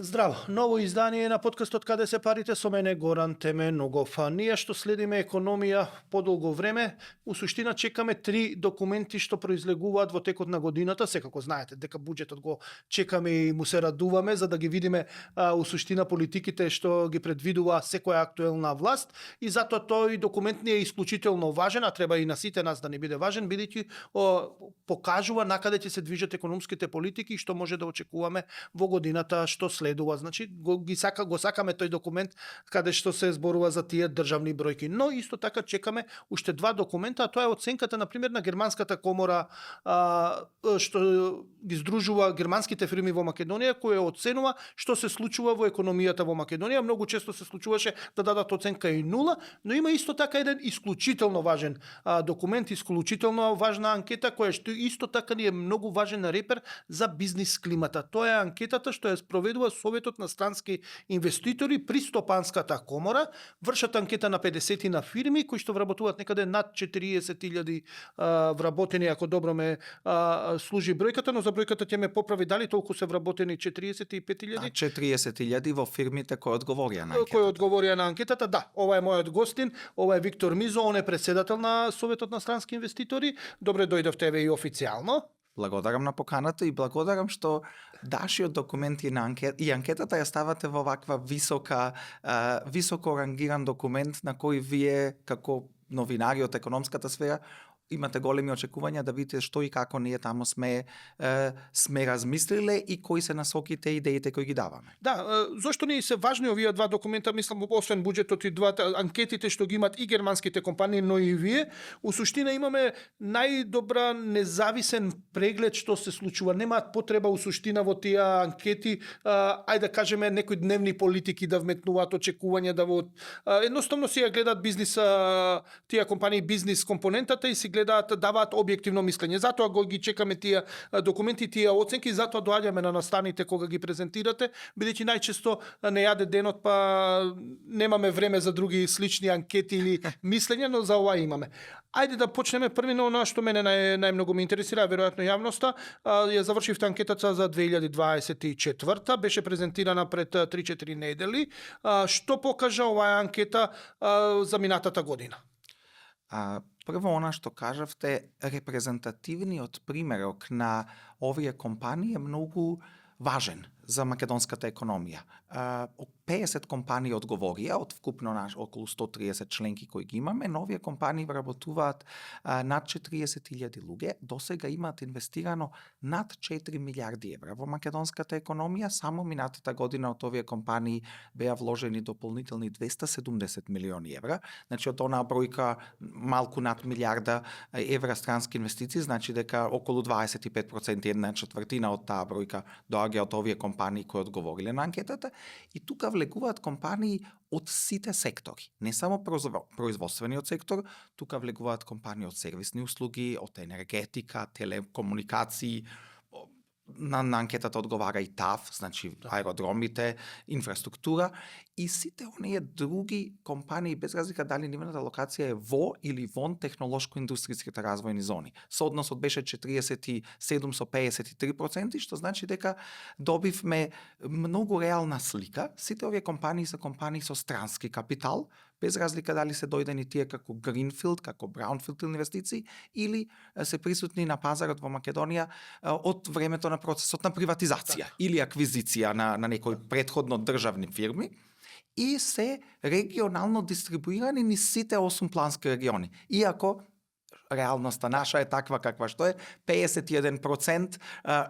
Здраво, ново издание на подкастот Каде се парите со мене Горан Теменогов. Ние што следиме економија подолго време, у суштина чекаме 3 документи што произлегуваат во текот на годината. Секако знаете дека буџетот го чекаме и му се радуваме за да ги видиме у суштина политиките што ги предвидува секоја актуелна власт и затоа тој документ ни е исклучително важен, а треба и на сите нас да ни биде важен, бидејќи покажува накаде ќе се движат економските политики и што може да очекуваме во годината што следува. Значи го сакаме тој документ каде што се зборува за тие државни бројки. Но исто така чекаме уште 2 документа, а тоа е оценката на пример на германската комора што ги здружува германските фирми во Македонија, која оценува што се случува во економијата во Македонија. Многу често се случуваше да дадат оценка и 0, но има исто така еден исклучително важен документ, исклучително важна анкета која што исто така ни е многу важен репер за бизнис климата. Тоа е анкетата што ја спроведува Советот на странски инвеститори при Стопанската комора. Вршат анкета на 50 на фирми кои што вработуваат некаде над 40.000 вработени, ако добро ме служи бројката, но за бројката ќе ме поправи дали толку се вработени 45.000? 40.000 во фирмите кои одговорија на анкетата. Кој одговорија на анкетата, да. Ова е мојот гостин, ова е Виктор Мизо, он е председател на Советот на странски инвеститори. Добре дојдовте еве и официјално. Благодарам на поканата и благодарам што нашиот документ и анкетата ја ставате во ваква високо рангиран документ на кој вие како новинари од економската сфера имате големи очекувања да видите што и како ние таму сме размислиле и кои се насоките и идеите кои ги даваме. Да, зошто ни се важни овие 2 документа, мислам, освен буџетот и двата анкетите што ги имат и германските компании, но и вие, у суштина имаме најдобра независен преглед што се случува. Немаат потреба у суштина во тие анкети, ајде да кажеме некои дневни политики да вметнуваат очекувања да едноставно си ја гледаат бизнис, тие компании бизнис компонентата и си гледаат, даваат објективно мислење. Затоа го ги чекаме тие документи, тие оценки, затоа доаѓаме на настаните кога ги презентирате, бидејќи најчесто не јаде денот, па немаме време за други слични анкети или мислења, но за ова имаме. Ајде да почнеме први на она што мене најмногу ме интересира, веројатно јавноста. Ја завршивте анкетата за 2024, беше презентирана пред 3-4 недели. Што покажа оваа анкета за минатата година? Прво, она што кажавте, репрезентативниот примерок на овие компании е многу важен за македонската економија. 50 компании одговорија од вкупно околу 130 членки кои ги имаме, но овие компании вработуваат над 40.000 луѓе, досега имаат инвестирано над 4 милиарди евра во македонската економија, само минатата година од овие компании беа вложени дополнителни 270 милиони евра, значи од онаа бројка малку над милиарда евра странски инвестиции, значи дека околу 25%, една четвртина од таа бројка доаѓа од овие компании кои одговориле на анкетата, и тука влегуваат компании од сите сектори, не само производствениот сектор, тука влегуваат компании од сервисни услуги, од енергетика, телекомуникации, на анкетата одговара и ТАВ, значи аеродромите, инфраструктура и сите оние други компании, без разлика дали нивната локација е во или вон технолошко-индустријските развојни зони. Соодносот беше 47 со 53%, што значи дека добивме многу реална слика. Сите овие компании се компании со странски капитал, без разлика дали се дојдени тие како Greenfield, како Brownfield инвестиции или се присутни на пазарот во Македонија од времето на процесот на приватизација или аквизиција на некои предходно државни фирми и се регионално дистрибуирани низ сите 8 плански региони. Иако реалноста наша е таква каква што е, 51%,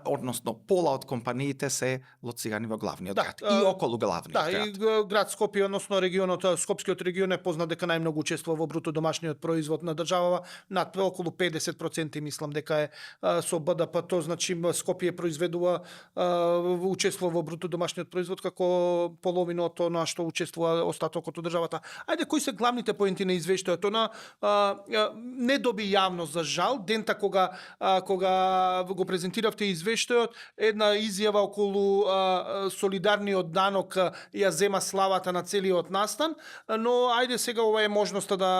односно пола од компаниите се лоцирани во главниот град и околу главниот град. Да, и град Скопје, односно регионот, Скопскиот регион е познат дека најмногу учествува во бруто домашниот производ на државава, над околу 50% мислам дека е со БДП, то значи Скопје произведува учествува во бруто домашниот производ како половина од тоа што учествува остатокот од државата. Ајде, кои се главните поенти на извештајот? Она не доби јавност. За жал, дента кога го презентиравте извештајот, една изјава околу солидарниот данок ја зема славата на целиот настан, но ајде сега ова е можноста да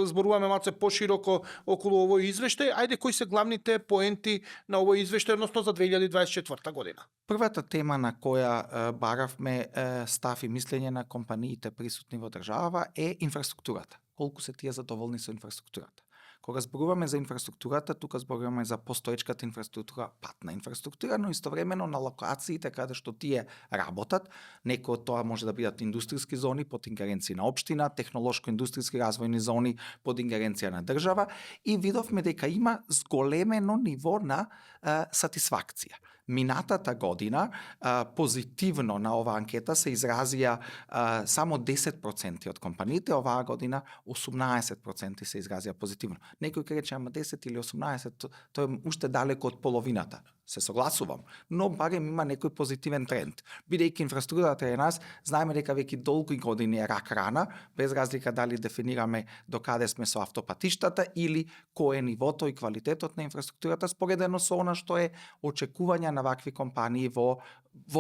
зборуваме малце пошироко околу овој извештај. Ајде, кои се главните поенти на овој извештај, односно за 2024 година? Првата тема на која баравме став и мислење на компаниите присутни во држава е инфраструктурата. Колку се тие задоволни со инфраструктурата. Кога зборуваме за инфраструктурата, тука зборуваме за постоечката инфраструктура, патна инфраструктура, но истовремено на локациите каде што тие работат, некои од тоа може да бидат индустријски зони под ингеренција на општина, технолошко-индустријски развојни зони под ингеренција на држава, и видовме дека има зголемено ниво на сатисфакција. Минатата година позитивно на оваа анкета се изразија само 10% од компаниите, оваа година 18% се изразија позитивно. Некој ќе рече, ама 10 или 18, тоа е уште далеко од половината. Се согласувам, но барем има некој позитивен тренд. Бидејќи инфраструктурата е нас, знаеме дека веќе долги години е рак рана, без разлика дали дефинираме до каде сме со автопатиштата или кој е нивото и квалитетот на инфраструктурата споредено со она што е очекување на вакви компании во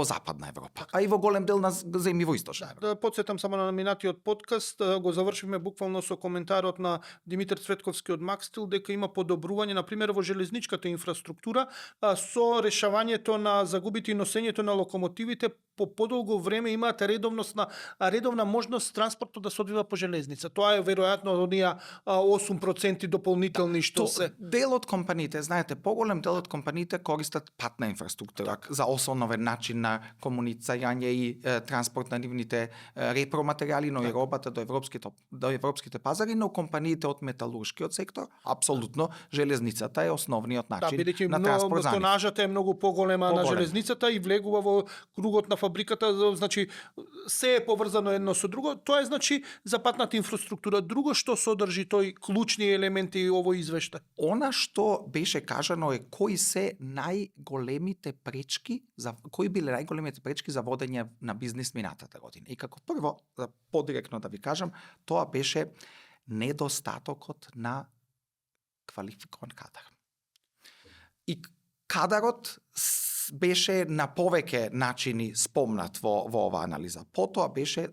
Западна Европа, а и во голем дел на земји во Источна Европа. Да подсетам само на минатиот подкаст, го завршивме буквално со коментарот на Димитар Цветковски од Макстил дека има подобрување на пример во железничката инфраструктура со решавањето на загубите и носењето на локомотивите по подолго време имаат редовна можност транспортот да се одвива по железница. Тоа е веројатно од оние 8% дополнителни што се. Дел од компаниите, знаете, поголем дел од компаниите користат патна инфраструктура за основен начин на комуницирање и транспорт на нивните репроматеријали, но и робата до европските пазари, но компаниите од металуршкиот сектор, апсолутно железницата е основниот начин на транспорт за нив. Тонажата е многу поголема на железницата и влегува во кругот на фабриката, значи се е поврзано едно со друго. Тоа е значи за патната инфраструктура. Друго што содржи тој клучни елементи овој извештај? Она што беше кажано е кои се најголемите пречки кои биле најголемите пречки за водење на бизнис минатата година. И како прво, подиректно да ви кажам, тоа беше недостатокот на квалификован кадар. И кадарот беше на повеќе начини спомнат во оваа анализа. Потоа беше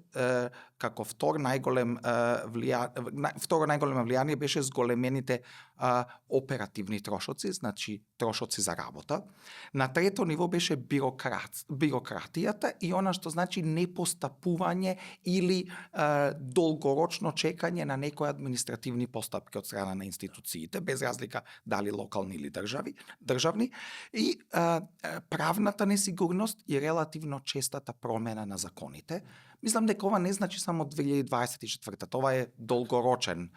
како второ најголемо влијание беше зголемените оперативни трошоци, значи трошоци за работа. На трето ниво беше бирократијата и она што значи непостапување или долгорочно чекање на некои административни постапки од страна на институциите, без разлика дали локални или државни, и правната несигурност и релативно честата промена на законите. Мислам дека ова не значи само 2024, тоа е долгорочен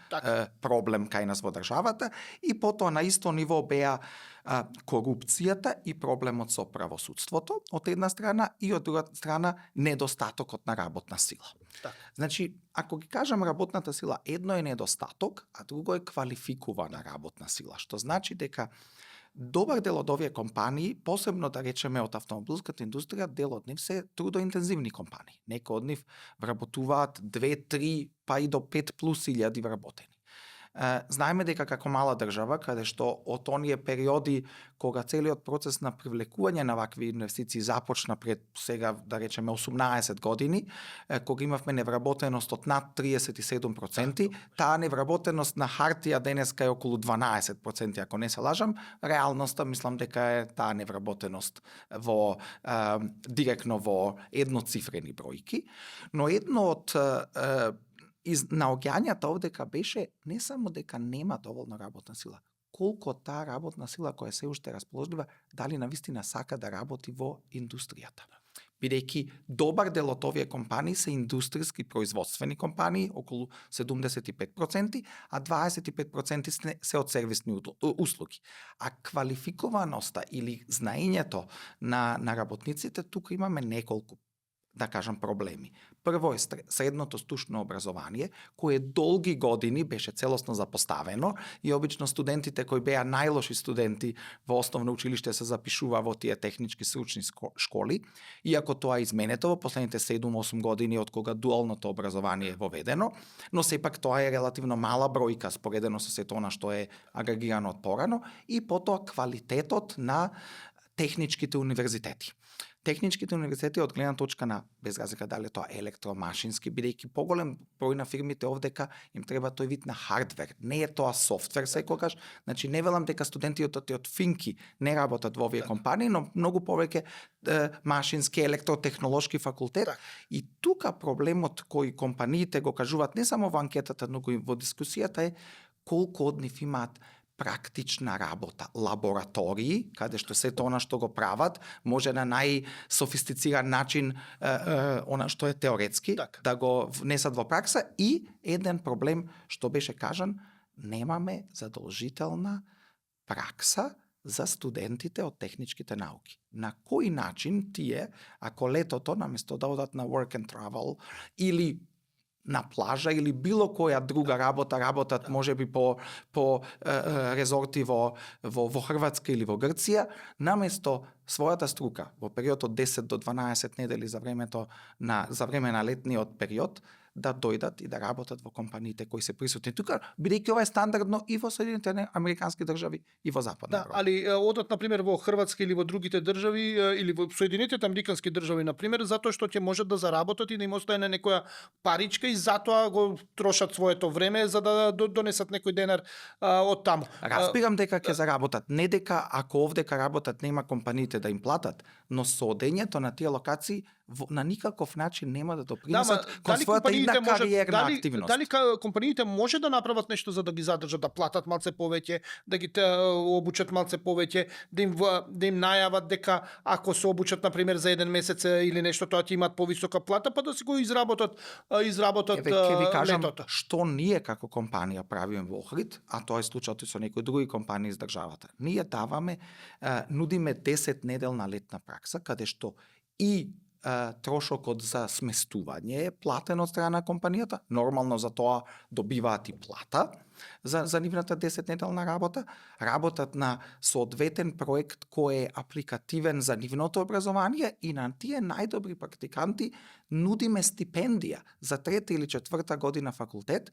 проблем кај нас во државата, и потоа на исто ниво беа корупцијата и проблемот со правосудството од една страна и од друга страна недостатокот на работна сила. Значи, ако ги кажам работната сила, едно е недостаток, а друго е квалификувана работна сила, што значи дека добар дел од овие компании, посебно да речеме од автомобилската индустрија, дел од нив се трудоинтензивни компании. Некои од нив вработуваат 2, 3, па и до 5 плюс илјади вработени. Знаеме дека како мала држава, каде што од оние периоди кога целиот процес на привлекување на вакви инвестиции започна пред сега, да речеме, 18 години, кога имавме невработеност од над 37%, таа невработеност на хартија денеска е околу 12%, ако не се лажам, реалноста мислам дека е таа невработеност директно во едноцифрени бројки, но едно од наоѓањата овдека беше не само дека нема доволно работна сила, колку таа работна сила која се уште расположлива, дали навистина сака да работи во индустријата. Бидејќи добар дел од овие компании се индустријски производствени компании, околу 75%, а 25% се од сервисни услуги. А квалификуваноста или знаењето на работниците, тука имаме неколку да кажам, проблеми. Прво е средното стручно образование, кое долги години беше целосно запоставено и обично студентите кои беа најлоши студенти во основно училиште се запишува во тие технички стручни школи, иако тоа е изменето во последните 7-8 години од кога дуалното образование е воведено, но сепак тоа е релативно мала бројка споредено со сето она што е агрегирано од порано и потоа квалитетот на техничките универзитети. Техничките универзитети од гледна точка на, без разлика дали тоа електромашински, бидејќи поголем број на фирмите овдека им треба тој вид на хардвер. Не е тоа софтвер секогаш. Значи не велам дека студентите од финки не работат во овие компании, но многу повеќе машински, електротехнолошки факултет. И тука проблемот кој компаниите го кажуваат не само во анкетата, но и во дискусијата е колку од нив имаат практична работа, лаборатории, каде што сето она што го прават, може на најсофистициран начин она што е теоретски, да го внесат во пракса. И еден проблем што беше кажан, немаме задолжителна пракса за студентите од техничките науки. На кој начин тие, ако летото, наместо да одат на work and travel или на плажа или било која друга работа работат можеби по резорти во Хрватска или во Грција, наместо својата струка во период од 10 до 12 недели за време на летниот период да дојдат и да работат во компаниите кои се присутни тука, бидејќи ова е стандардно и во Соединетите Американски држави и во Западна Европа. Али одат на пример во Хрватска или во другите држави или во Соединетите Американски држави на пример затоа што ќе можат да заработат и да им остане некоја паричка и затоа го трошат своето време за да донесат некој денар од таму. Разбирам дека ќе заработат, не дека ако овдека работат нема компаниите да им платат, но со одењето на тие локации на никаков начин нема да допринесат кон својата една кариерна активност. Дали компаниите може да направат нешто за да ги задржат, да платат малце повеќе, да ги обучат малце повеќе, да им најават дека ако се обучат на пример за еден месец или нешто тоа ќе имаат повисока плата, па да си го изработат ќе ви кажам летото. Што ние како компанија правиме во Охрид, а тоа е случајот и со некои други компании из државата. Ние даваме, нудиме 10 неделна летна пракса, каде што и трошокот за сместување е платен од страна на компанијата. Нормално за тоа добиваат и плата за нивната 10-неделна работа. Работат на соодветен проект кој е апликативен за нивното образование и на тие најдобри практиканти нудиме стипендија за 3-та или 4-та година факултет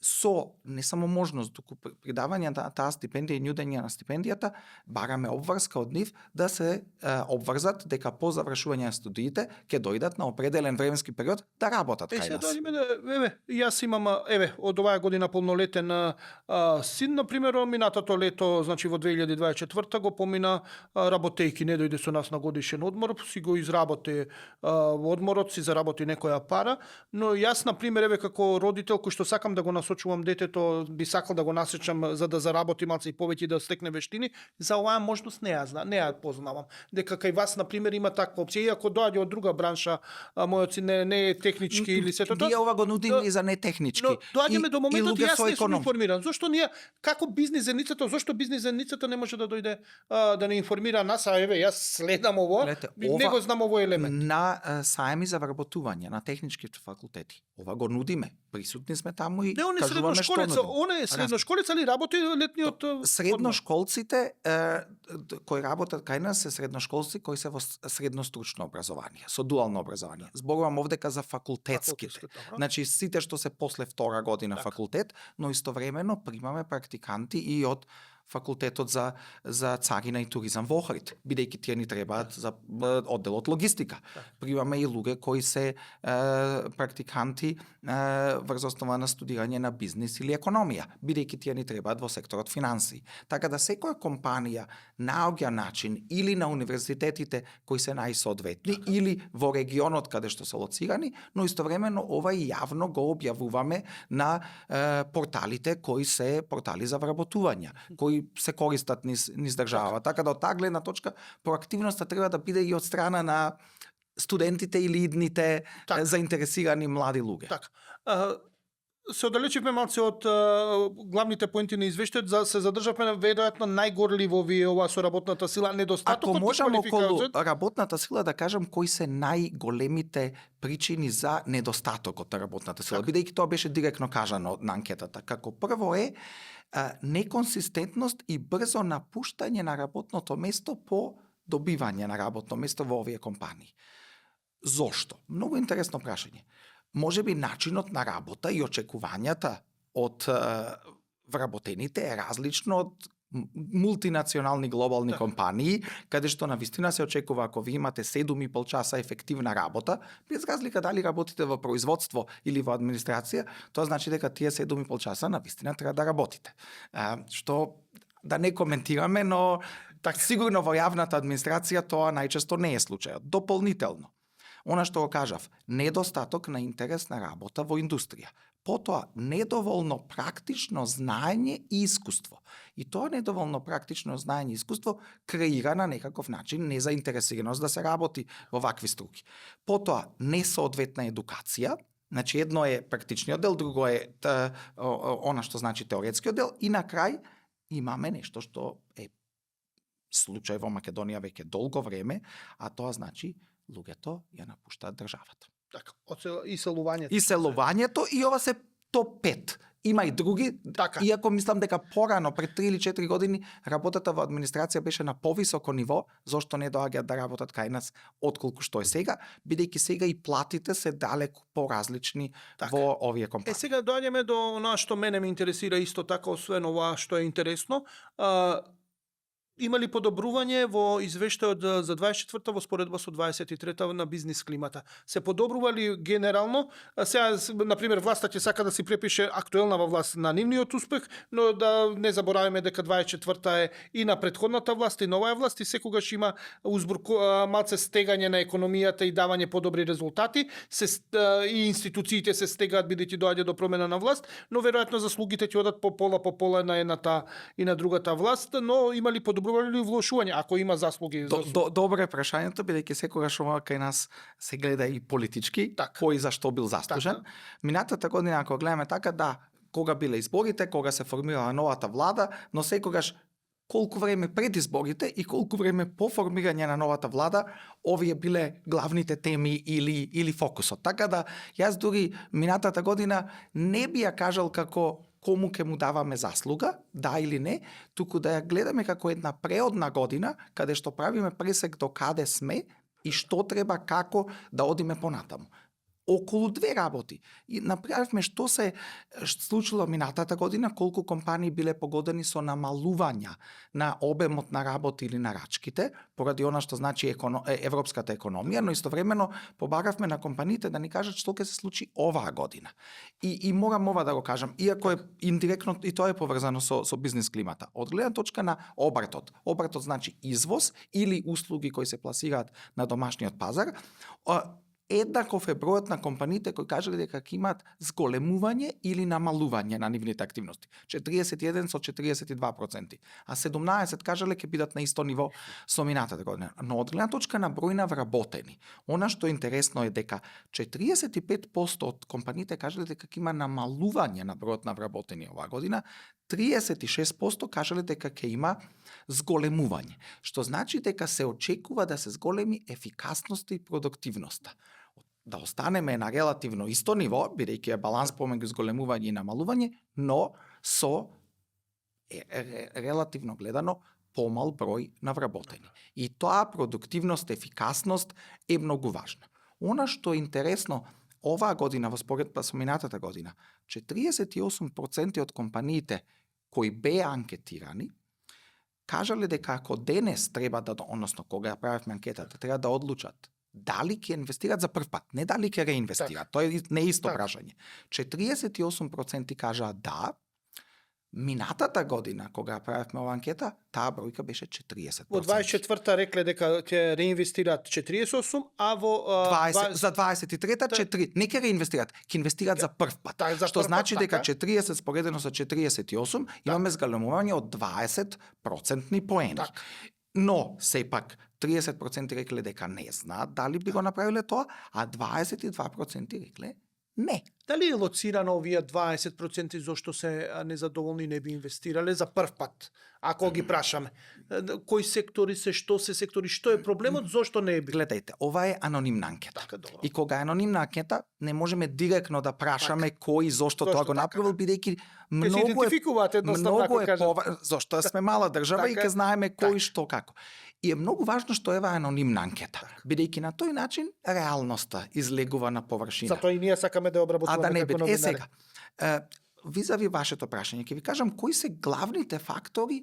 со не само можност, туку придавање на таа стипендија и нудење на стипендијата, бараме обврска од нив да се обврзат дека по завршување на студиите ќе дојдат на определен временски период да работат кај нас. Јас имам од оваа година полнолетен син, на пример, минатото лето, значи во 2024 го помина работејки, не дојде со нас на годишен одмор, си го изработи одморот, си заработи некоја пара, но јас на пример како родител кој што сакам да го насочувам детето, би сакал да го насочам за да заработи малце и повеќе и да стекне вештини, за оваа можност не ја познавам. Дека кај вас на пример има таква опција, иако доаѓа од друга бранша, мојот син не е технички или сето тоа. Ние ова го нудиме и за нетехнички. Но доаѓаме до моментот и јас не сум информиран. Зошто ние како бизнис заедницата, зошто бизнис заедницата не може да дојде да не информира нас, јас следам ово, не го знам овој елемент. На саеми за вработување на техничките факултети. Ова го нудиме. Присутни сме таму и он е средношколец, средношколец или работи летниот средношколците кои работат кај нас се средношколци кои се во средностручно образование, со дуално образование. Зборувам овдека за факултетските. Значи сите што се после втора година факултет, но истовремено примаме практиканти и од факултетот за царина и туризам во Охрид, бидејќи тие ни требаат за одделот логистика. Примаме и луѓе кои се практиканти врз основа на студирање на бизнис или економија, бидејќи тие ни требаат во секторот финансии. Така да секоја компанија наоѓа начин или на универзитетите кои се најсоодветни или во регионот каде што се лоцирани, но истовремено ова и јавно го објавуваме на порталите кои се портали за вработување, кои се користат низ држава. Така да од таа гледна точка проактивноста треба да биде и од страна на студентите или идните заинтересирани млади луѓе. Така. Се оддалечивме малце од главните поенти на извештајот, се задржавме на веројатно најгорливови ова со работната сила, Ако недостатокот и можам околу квалификацијата. работната сила да кажам кои се најголемите причини за недостатокот на работната сила, Така. бидејќи тоа беше директно кажано на анкетата. Како прво е неконсистентност и брзо напуштање на работното место по добивање на работно место во овие компании. Зошто? Многу интересно прашање. Можеби начинот на работа и очекувањата од вработените е различно од мултинационални глобални Така. компании, каде што навистина се очекува ако ви имате 7,5 часа ефективна работа, без разлика дали работите во производство или во администрација, тоа значи дека тие 7,5 часа навистина треба да работите. Што да не коментираме, но так сигурно во јавната администрација тоа најчесто не е случајот. Дополнително, она што го кажав, недостаток на интерес на работа во индустрија. Потоа, недоволно практично знаење и искуство. И тоа недоволно практично знаење и искуство креира на некаков начин незаинтересираност да се работи во вакви струки. Потоа, несоодветна едукација, значи едно е практичниот дел, друго е она што значи теоретскиот дел, и на крај имаме нешто што е случај во Македонија веќе долго време, а тоа значи луѓето ја напуштаат државата. Така, иселувањето. Иселувањето и ова се топ 5. Има и други, Така. иако мислам дека порано, пред 3 или 4 години, работата во администрација беше на повисоко ниво, зошто не доаѓаат да работат кај нас отколку што е сега, бидејќи сега и платите се далеку поразлични Така. во овие компании. Сега доаѓаме до она што мене ме интересира исто така, освен ова што е интересно. Има ли подобрување во извештајот за 24-та во споредба со 23-та на бизнис климата? Се подобрува ли генерално? Сега, например, власта ќе сака да си препише актуелна власт на нивниот успех, но да не забораваме дека 24-та е и на претходната власт и на оваа власт и секогаш има малце стегање на економијата и давање подобри резултати, и институциите се стегаат бидејќи доаѓа до промена на власт, но веројатно заслугите ќе одат по пола на едната и на другата власт, но има ли подобрување или влошување, ако има заслуги? Добро е прашањето, бидејќи секогаш ова кај нас се гледа и политички, Так. кој за што бил заслужен. Така. Минатата година, ако гледаме така, да, кога биле изборите, кога се формирала новата влада, но секогаш колку време пред изборите и колку време по формирање на новата влада, овие биле главните теми или фокусот. Така да, јас дури минатата година не би ја кажал како кому ќе му даваме заслуга, да или не, туку да ја гледаме како една преодна година, каде што правиме пресек до каде сме и што треба како да одиме понатаму. Околу 2 работи. И направивме што се случило минатата година, колку компании биле погодени со намалувања на обемот на работи или нарачките, поради она што значи европската економија, но истовремено побаравме на компаниите да ни кажат што ќе се случи оваа година. И морам ова да го кажам, иако е индиректно и тоа е поврзано со бизнис климата. Од гледна точка на обртот. Обртот значи извоз или услуги кои се пласираат на домашниот пазар, еднаков е бројот на компаниите кои кажале дека ќе имаат зголемување или намалување на нивните активности. 41 со 42%, а 17 кажале ќе бидат на исто ниво со минатата година. Но од гледна точка на број на вработени, она што е интересно е дека 45% од компаниите кажале дека ќе има намалување на бројот на вработени оваа година, 36% кажале дека ќе има зголемување, што значи дека се очекува да се зголеми ефикасноста и продуктивноста. Да останеме на релативно исто ниво, бидејќи е баланс помеѓу зголемување и намалување, но со релативно гледано помал број на вработени. И тоа продуктивност, ефикасност е многу важна. Она што е интересно, оваа година во споредба со минатата година, 48% од компаниите кои беа анкетирани кажале дека ако денес треба да, односно кога ја правевме анкетата, треба да одлучат дали ќе инвестират за прв пат, не дали ќе реинвестират. Тоа е не исто прашање. 48% кажаа да. Минатата година, кога правевме оваа анкета, таа бројка беше 40%. Во 24-та рекле дека ќе реинвестираат 48, а во 20, за 23-та 4, не ќе реинвестираат, ќе инвестираат за прв пат. Што значи дека 40 споредено со 48 имаме зголемување од 20% поени. Но сепак 30% рекле дека не знаат дали би го направиле тоа, а 22% рекле не. Дали е лоцирано овие 20% зошто се незадоволни не би инвестирале за прв пат? Ако ги прашаме. Кои сектори се, што е проблемот, зошто не би? Гледајте, ова е анонимна анкета. Така, добро. И кога е анонимна анкета, не можеме директно да прашаме кој зошто тоа Зошто го направил, така? бидејќи Ке се многу е идентификуваат едноставно, многу ако е кажат. зашто сме мала држава и Така ќе е. знаеме кој Така. што како. И е многу важно што ева анонимна анкета, бидејќи на тој начин реалноста излегува на површина. Затоа и ние сакаме да ја А обработуваме да не како биде. новинари. Сега, визави вашето прашање, ќе ви кажам кои се главните фактори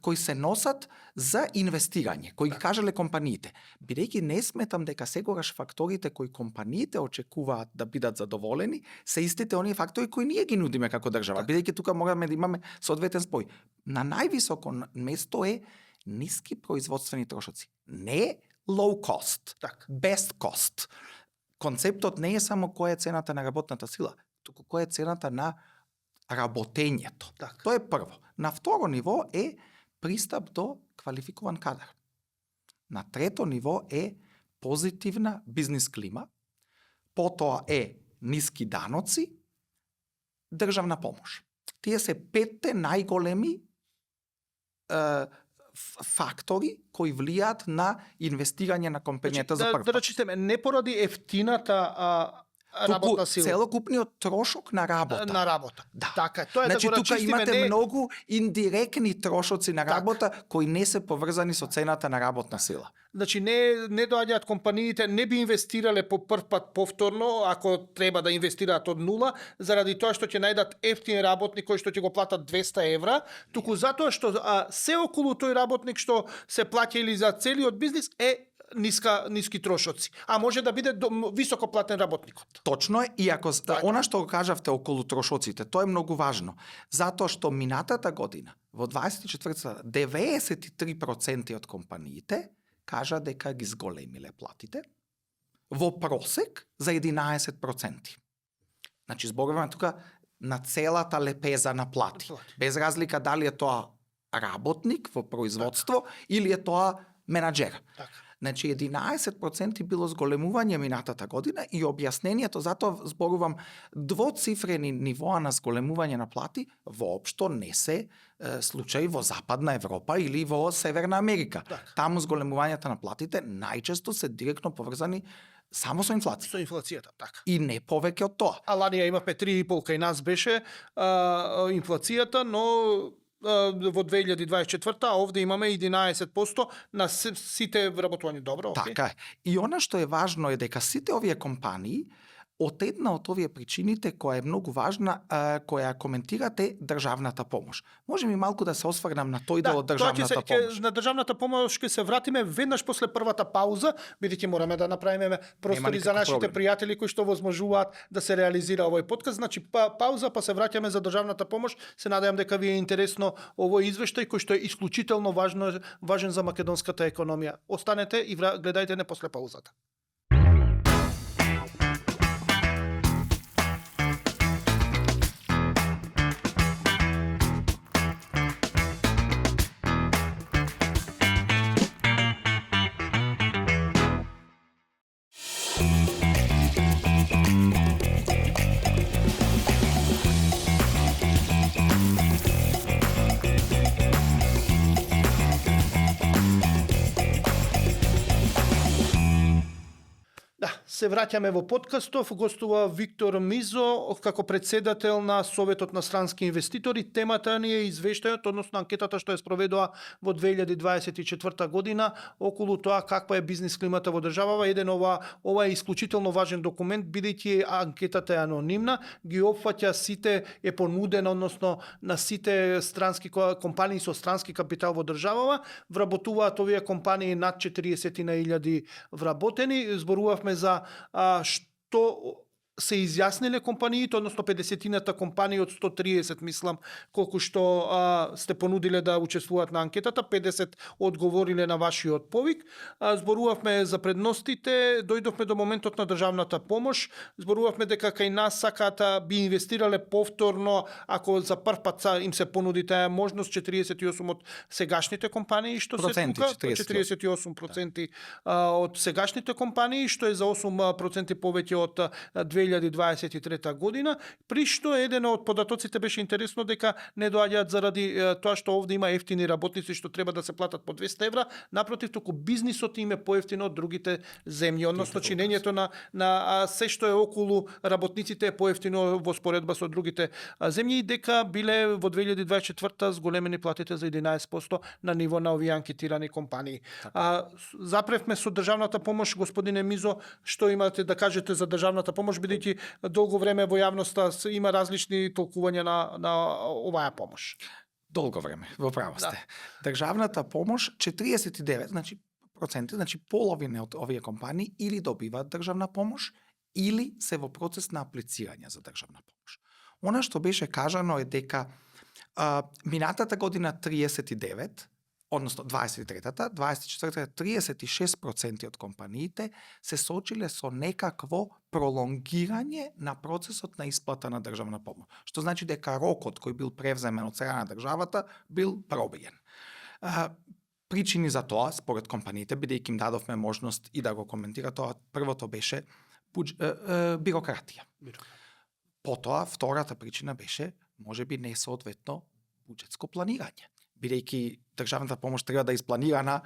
кои се носат за инвестирање, кои ги кажале компаниите. Бидејќи не сметам дека сегогаш факторите кои компаниите очекуваат да бидат задоволени, се истите оние фактори кои ние ги нудиме како држава. Бидејќи тука мораме да имаме соодветен спој. На највисоко место е ниски производствени трошоци. Не low cost, Така. best cost. Концептот не е само која е цената на работната сила, туку која е цената на работењето. Така. Тоа е прво. На второ ниво е пристап до квалификуван кадар. На трето ниво е позитивна бизнис клима, потоа е ниски даноци, државна помош. Тие се петте најголеми фактори кои влијаат на инвестирање на компанијата за прв да пат. речеме, не поради ефтината работна сила. Целокупниот трошок на работа. На работа. Да. Така, тоа е Значи, да го тука рачистиме, имате не... многу индиректни трошоци на Така. работа кои не се поврзани со цената на работна сила. Значи не доаѓаат компаниите, не би инвестирале по прв пат повторно ако треба да инвестираат од нула, заради тоа што ќе најдат ефтин работник кој што ќе го платат 200 евра, туку затоа што се околу тој работник што се плаќа или за целиот бизнис е ниски трошоци, а може да биде високо платен работникот. Точно е, и ако Така. она што го кажавте околу трошоците, тоа е многу важно, затоа што минатата година, во 24 93% од компаниите кажа дека ги зголемиле платите, во просек за 11%. Значи зборуваме тука на целата лепеза на плати, без разлика дали е тоа работник во производство или е тоа менаџер. Така. Значи 11% било зголемување минатата година и објаснението затоа зборувам двоцифрени нивоа на зголемување на плати воопшто не се случаи во Западна Европа или во Северна Америка. Така. Таму зголемувањата на платите најчесто се директно поврзани само со инфлација. Со инфлацијата, така. И не повеќе од тоа. А ланија имавме 3,5 кај нас беше инфлацијата, но во 2024, а овде имаме 11% на сите вработувања. Добро, окей. Така е. И она што е важно е дека сите овие компании од една од овие причините која е многу важна, која коментирате државната помош. Може ми малку да се осврнам на тој дел од државната помош? На државната помош ќе се вратиме веднаш после првата пауза, бидејќи мораме да направиме простори за никаков нашите проблем. пријатели кои што возможуваат да се реализира овој подкаст. Значи пауза, па се враќаме за државната помош. Се надевам дека ви е интересно овој извештај кој што е исклучително важен за македонската економија. Останете и гледајте не после паузата. Се враќаме во подкастов, гостува Виктор Мизо како председател на Советот на странски инвеститори. Темата ни е извештајот, односно анкетата што ја спроведува во 2024 година околу тоа каква е бизнис климата во државава. Ова е исклучително важен документ, бидејќи анкетата е анонимна, ги опфаќа сите, е понудена, односно на сите странски компании со странски капитал во државава. Вработуваат овие компании над 40.000 вработени. Зборувавме за што се изјасниле компаниите, односно 50-тината компании од 130, мислам, колку што сте понудиле да учествуваат на анкетата, 50 одговориле на вашиот повик. Зборувавме за предностите, дојдовме до моментот на државната помош, зборувавме дека кај нас сакаат би инвестирале повторно, ако за прв пат им се понуди таа можност, 48 од сегашните компании, што се тука, 48% од сегашните компании, што е за 8% повеќе од 2023 година, при што еден од податоците беше интересно дека не доаѓаат заради тоа што овде има ефтини работници што треба да се платат по 200 евра, напротив, туку бизнисот им е поевтино од другите земји, односно чинењето на се што е околу работниците е поевтино во споредба со другите земји, и дека биле во 2024 зголемени платите за 11% на ниво на овие анкетирани компании. Запревме со државната помош, господине Мизо, што имате да кажете за државната помош, бидејќи долго време во јавноста има различни толкувања на оваа помош. Долго време, во право сте. Државната помош 49, значи проценти, значи половина од овие компании или добиваат државна помош, или се во процес на аплицирање за државна помош. Она што беше кажано е дека минатата година 39, односно 23-та, 24-та, 36% од компаниите се соочиле со некакво пролонгирање на процесот на исплата на државна помош. Што значи дека рокот кој бил превземен од страна на државата бил пробиен. Причини за тоа, според компаниите, бидејќи им дадовме можност и да го коментира тоа, првото беше бирократија. Потоа, втората причина беше, можеби несоодветно буџетско планирање. Бидејќи државната помош треба да е испланирана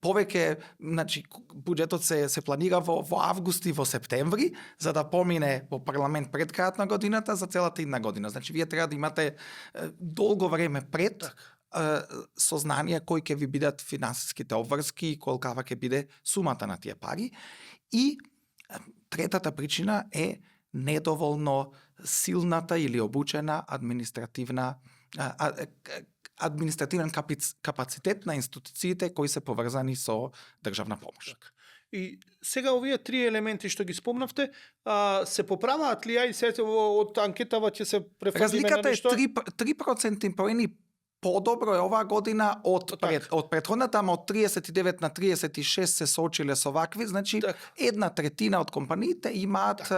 повеќе, значи буџетот се планира во август и во септември, за да помине во парламент пред крајот на годината за целата една година. Значи вие треба да имате долго време пред сознание кои ќе ви бидат финансиските обврски и колкава ќе биде сумата на тие пари. И третата причина е недоволно силната или обучена административен капацитет на институциите кои се поврзани со државна помош. И сега овие три елементи што ги спомнавте, се поправаат ли, и се од анкетава ќе се префатиме на нешто? Разликата е 3% поени подобро е оваа година од претходната, ама од 39 на 36 се соочиле со вакви, значи една третина од компаниите имаат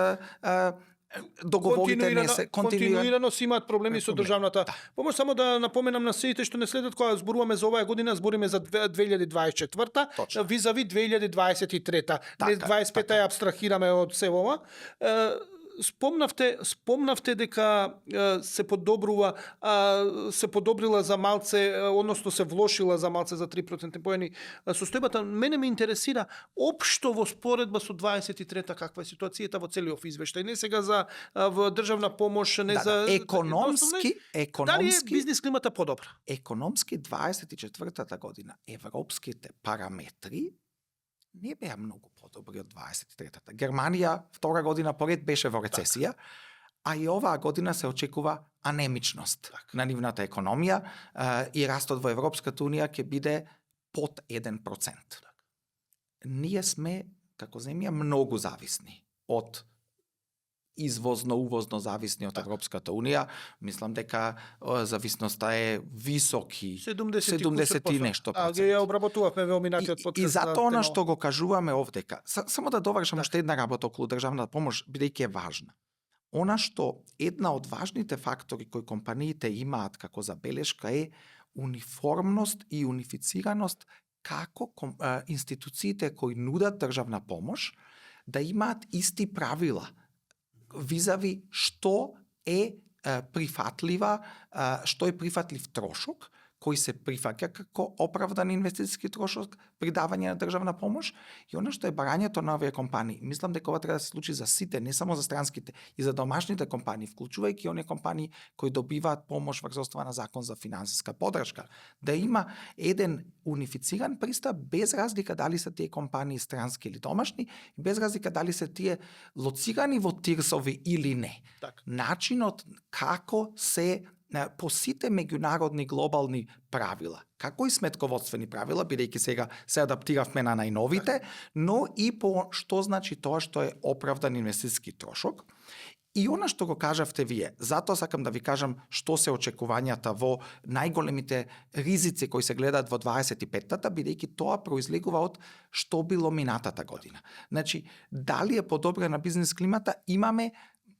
договорите не се континуирано си имаат проблеми со државната помош. Само да напоменам на сите што не следат, кога зборуваме за оваа година, збориме за 2024-та, визави 2023-та. Не 25-та ја абстрахираме од се ова. Спомнавте дека се подобрила за малце, односно се влошила за малце за 3% поени состојбата. Мене ме интересира општо во споредба со 23-та каква е ситуацијата во целиот извештај, не сега за државна помош, не за економски, дали е бизнис климата подобра? Економски 24-та година европските параметри не беа многу подобри од 23-та. Германија втора година поред беше во рецесија, а и оваа година се очекува анемичност на нивната економија и растот во Европската унија ќе биде под 1%. Ние сме, како земја, многу зависни од извозно-увозно зависни од Европската унија. Мислам дека зависноста е високи 70 и нешто процент. А ги ја обработувавме во минатиот подкаст. И затоа она што го кажуваме овдека, само да довршам уште една работа околу државната помош, бидејќи е важна. Она што една од важните фактори кои компаниите имаат како забелешка е униформност и унифицираност како институциите кои нудат државна помош да имаат исти правила визави што е прифатлив трошок кој се прифаќа како оправдан инвестициски трошок при давање на државна помош и она што е барањето на овие компании. Мислам дека ова треба да се случи за сите, не само за странските, и за домашните компании, вклучувајќи оние компании кои добиваат помош врз основа на закон за финансиска поддршка, да има еден унифициран пристап без разлика дали се тие компании странски или домашни, и без разлика дали се тие лоцирани во тирсови или не. Начинот како се по сите меѓународни глобални правила, како и сметководствени правила, бидејќи сега се адаптиравме на најновите, но и по што значи тоа што е оправдан инвестициски трошок. И она што го кажавте вие, затоа сакам да ви кажам што се очекувањата во најголемите ризици кои се гледаат во 25-тата, бидејќи тоа произлегува од што било минатата година. Значи, дали е подобрена бизнес климата, имаме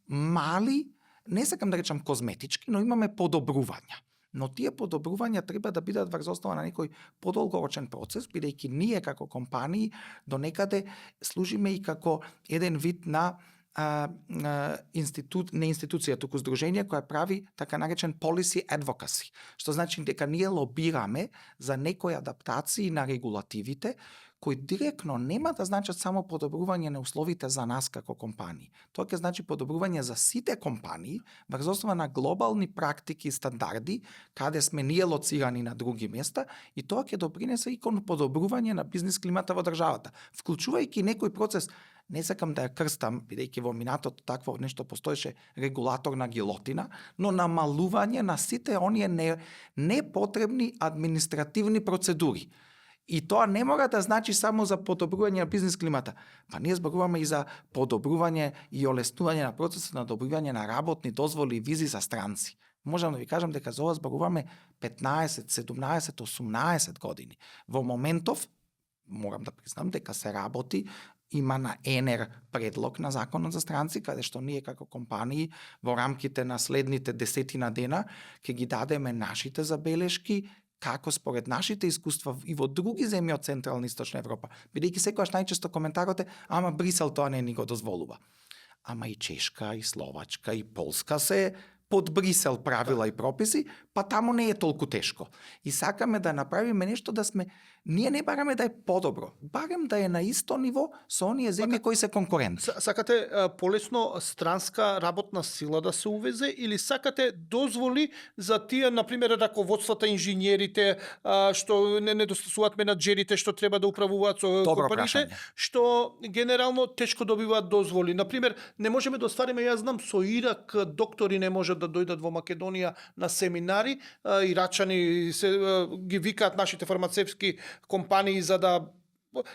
мали, не сакам да речам козметички, но имаме подобрувања. Но тие подобрувања треба да бидат врз основа на некој подолгорочен процес, бидејќи ние како компании до некаде служиме и како еден вид на не институција, туку здружение koje прави така наречен policy advocacy, што значи дека ние лобираме за некои адаптации на регулативите кои директно нема да значат само подобрување на условите за нас како компании. Тоа ќе значи подобрување за сите компании врз основа на глобални практики и стандарди, каде сме ние лоцирани на други места, и тоа ќе допринесе и кон подобрување на бизнис климата во државата, вклучувајќи некој процес. Не сакам да ја крстам, бидејќи во минатото такво нешто постоеше регулаторна гилотина, но намалување на сите оние непотребни административни процедури. И тоа не мора да значи само за подобрување на бизнис климата. Па ние зборуваме и за подобрување и олеснување на процесот на добивање на работни дозволи и визи за странци. Можам да ви кажам дека за ова зборуваме 15, 17, 18 години. Во моментов, морам да признам дека се работи, има на ЕНЕР предлог на законот за странци, каде што ние како компании во рамките на следните 10 дена ќе ги дадеме нашите забелешки, како според нашите искуства и во други земји од Централна и Источна Европа. Бидејќи секогаш најчесто коментарот е, ама Брисел тоа не ни го дозволува. Ама и Чешка, и Словачка, и Полска се под Брисел правила и прописи, па таму не е толку тешко. И сакаме да направиме нешто да сме, ние не бараме да е подобро, барем да е на исто ниво со оние земји кои се конкуренти. Сакате полесно странска работна сила да се увезе или сакате дозволи за тие, например, раководствата, инженерите, што не недостасуваат менаџерите, што треба да управуваат со компаниите, што генерално тешко добиваат дозволи. Например, не можеме да оствариме, јас знам, со Ирак доктори не можат да дојдат во Македонија на семинари, ирачани ги викаат нашите фармацевтски компании за да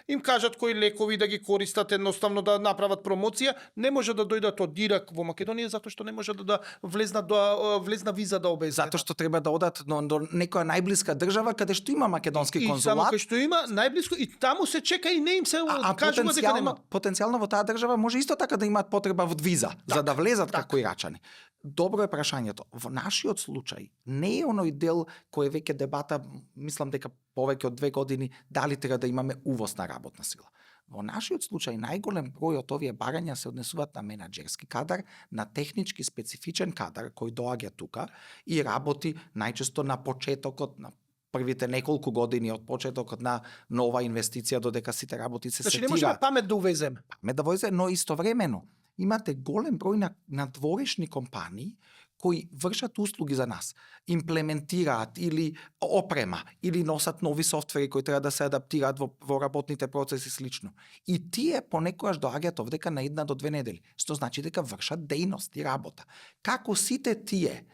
им кажат кои лекови да ги користат, едноставно да направат промоција, не може да дојдат од Ирак во Македонија затоа што не може да влезна виза да обезбедат. Затоа што треба да одат до некоја најблиска држава каде што има македонски конзулат. И само кај што има најблиско и таму се чека и не им се кажува дека нема. Потенцијално во таа држава може исто така да имаат потреба од виза за да влезат како ирачани. Добро е прашањето. Во нашиот случај не е оној дел кој веќе дебата, мислам дека повеќе од 2 години, дали треба да имаме увоз на работна сила. Во нашиот случај најголем број од овие барања се однесуваат на менаџерски кадар, на технички специфичен кадар кој доаѓа тука и работи најчесто на почетокот на првите неколку години од почетокот на нова инвестиција додека сите работи се сетираат. Значи не можеме памет да увеземе. Памет да увеземе, но истовремено имате голем број на дворешни компании кои вршат услуги за нас, имплементираат или опрема, или носат нови софтвери кои треба да се адаптираат во работните процеси слично. И тие понекогаш доаѓаат овдека на 1 до 2 недели, што значи дека вршат дејност и работа. Како сите тие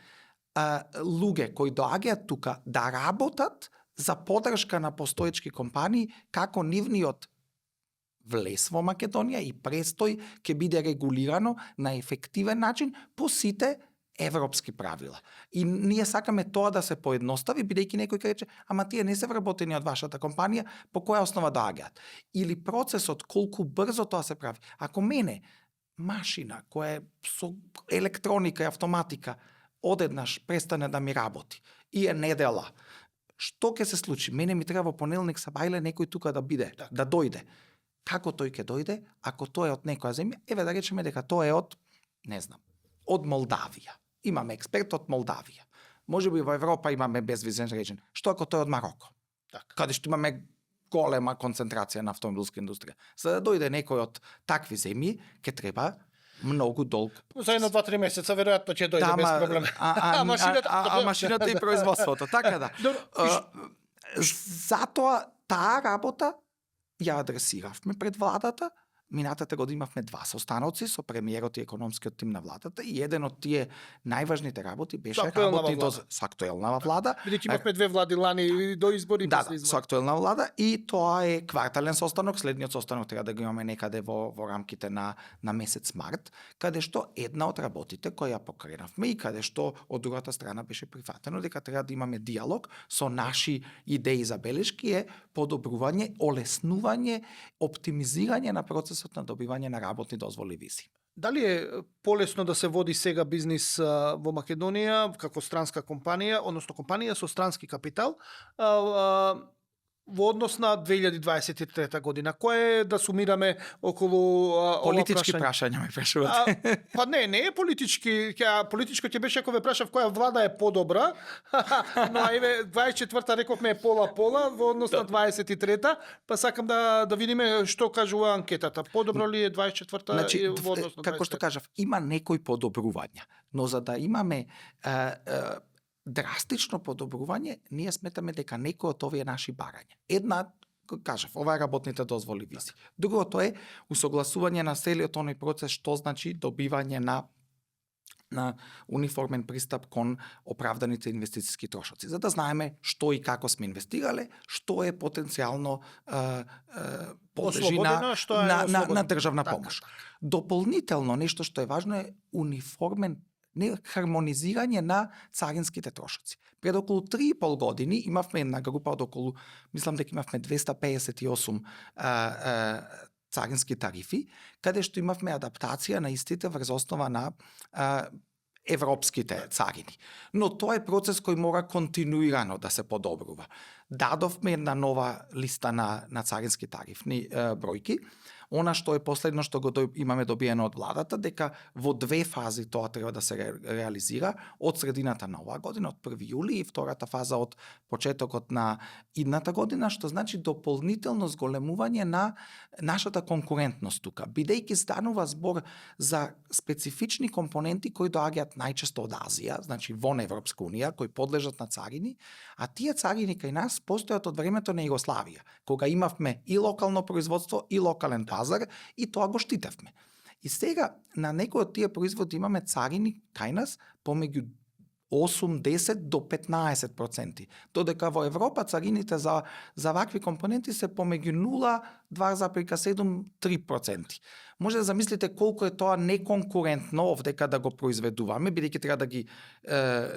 луѓе кои доаѓаат тука да работат за поддршка на постоечки компании, како нивниот влез во Македонија и престој ќе биде регулирано на ефективен начин по сите европски правила. И ние сакаме тоа да се поедностави, бидејќи некој ќе рече, ама тие не се вработени од вашата компанија, по која основа доаѓаат? Или процесот, колку брзо тоа се прави. Ако мене машина која е со електроника и автоматика одеднаш престане да ми работи и е недела, што ќе се случи? Мене ми треба во понеделник сабајле некој тука да биде, да дојде. Како тој ќе дојде, ако тој е од некоја земја? Еве да речеме дека тој е од, не знам, од Молдавија. Имаме експерт од Молдавија. Можеби во Европа имаме безвизен режим. Што ако тој е од Мароко? Каде што имаме голема концентрација на автомобилска индустрија. За да дојде некој од такви земји, ќе треба многу долг. За 1-2-3 месеца веројатно ќе дојде без проблем. Машината и производството, така да. Затоа таа работа ја адресиравме пред владата. Минатата година имавме 2 состаноци со премиерот и економскиот тим на владата и еден од тие најважните работи беше работни со актуелна влада. Бидејќи имавме 2 влади лани до избори и после избори. Со актуелна влада и тоа е квартален состанок, следниот состанок треба да го имаме некаде во рамките на месец март, каде што една од работите која покренавме и каде што од другата страна беше прифатено дека треба да имаме диалог со наши идеи и забелешки е подобрување, олеснување, оптимизирање на процесот на добивање на работни дозволи визи. Дали е полесно да се води сега бизнис во Македонија како странска компанија, односно компанија со странски капитал, во однос на 2023 година? Кој е да сумираме околу ова Политички прашање? прашања ме прашувате. Па не е политички, политичко ќе беше ако ве прашав која влада е подобра, но еве 24-та рековме е пола-пола во однос на 23-та, па сакам да видиме што кажува анкетата. Подобро ли е 24-та Значи, во однос на 23-та? како што кажав, има некои подобрувања, но за да имаме драстично подобрување, ние сметаме дека некои од овие наши барања. Една, кажав, ова е работните дозволи виси. Другото е усогласување на целиот оној процес, што значи добивање на униформен пристап кон оправданите инвестициски трошоци, за да знаеме што и како сме инвестирале, што е потенцијално подлежи на државна помош. Дополнително, нешто што е важно е униформен хармонизирање на царинските трошоци. Пред околу 3,5 години имавме една група од околу, мислам дека имавме 258 царински тарифи, каде што имавме адаптација на истите врз основа на европските царини. Но тоа е процес кој мора континуирано да се подобрува. Дадовме една нова листа на царински тарифни бројки. Она што е последно што го имаме добиено од владата, дека во 2 фази тоа треба да се реализира од средината на оваа година, од 1 јули, и втората фаза од почетокот на идната година, што значи дополнително зголемување на нашата конкурентност тука, бидејќи станува збор за специфични компоненти кои доаѓаат најчесто од Азија, значи вон Европска унија, кои подлежат на царини, а тие царини кај нас постојат од времето на Југославија, кога имавме и локално производство и локален пазар, и тоа го штитевме. И сега на некои од тие производи имаме царини кај нас помеѓу 8, 10 до 15%. Додека во Европа царините за вакви компоненти се помеѓу 0, 2,7, 3%. Може да замислите колку е тоа неконкурентно овдека да го произведуваме, бидејќи треба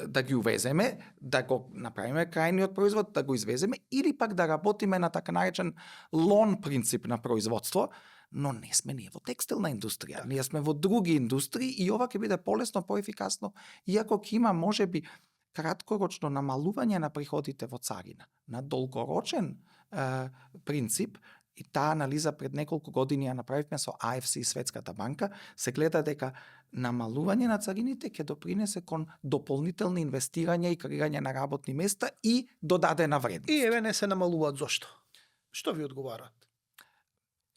да ги увеземе, да го направиме крајниот производ, да го извеземе, или пак да работиме на така наречен лон принцип на производство, но не сме ние во текстилна индустрија, ние сме во други индустрии и ова ќе биде полесно, поефикасно, иако ќе има можеби краткорочно намалување на приходите во царина. На долгорочен принцип, и таа анализа пред неколку години ја направивме со АФС и Светската банка, се гледа дека намалување на царините ќе допринесе кон дополнителни инвестирања и креирање на работни места и додадена вредност. И еве не се намалуваат зошто? Што ви одговараат?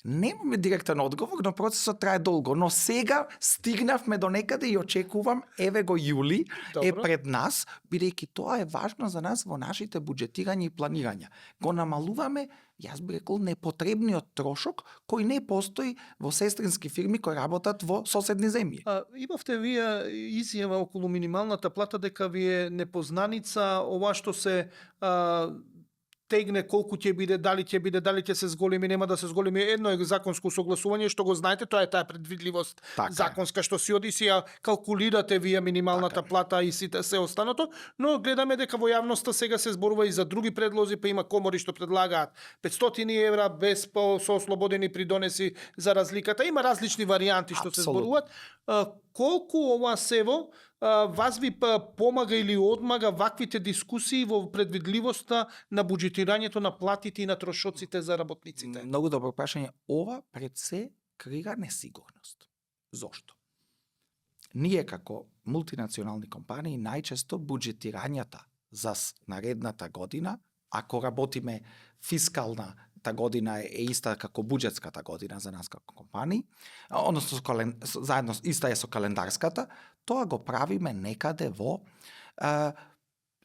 Немаме директен одговор, но процесот трае долго. Но сега стигнавме до некаде и очекувам, еве го јули е пред нас, бидејќи тоа е важно за нас во нашите буџетирања и планирања. Го намалуваме, јас би рекол, непотребниот трошок кој не постои во сестрински фирми кои работат во соседни земји. Имавте вие изјава околу минималната плата дека ви е непознаница ова што се тегне колку ќе биде, дали ќе се зголеми, нема да се зголеми. Едно е законско согласување, што го знаете, тоа е таа предвидливост законска, што си оди си ја калкулирате вие минималната плата и сите се останато, но гледаме дека во јавноста сега се зборува и за други предлози, па има комори што предлагаат 500 евра без со ослободени придонеси за разликата. Има различни варијанти што се зборуваат. Колку ова сево вас ви помага или одмага ваквите дискусии во предвидливоста на буџетирањето на платите и на трошоците за работниците? Многу добро прашање. Ова пред се креира несигурност. Зошто? Ние како мултинационални компании најчесто буџетирањата за наредната година, ако работиме фискална та година е иста како буџетската година за нас како компании, односно заедно иста е со календарската, тоа го правиме некаде во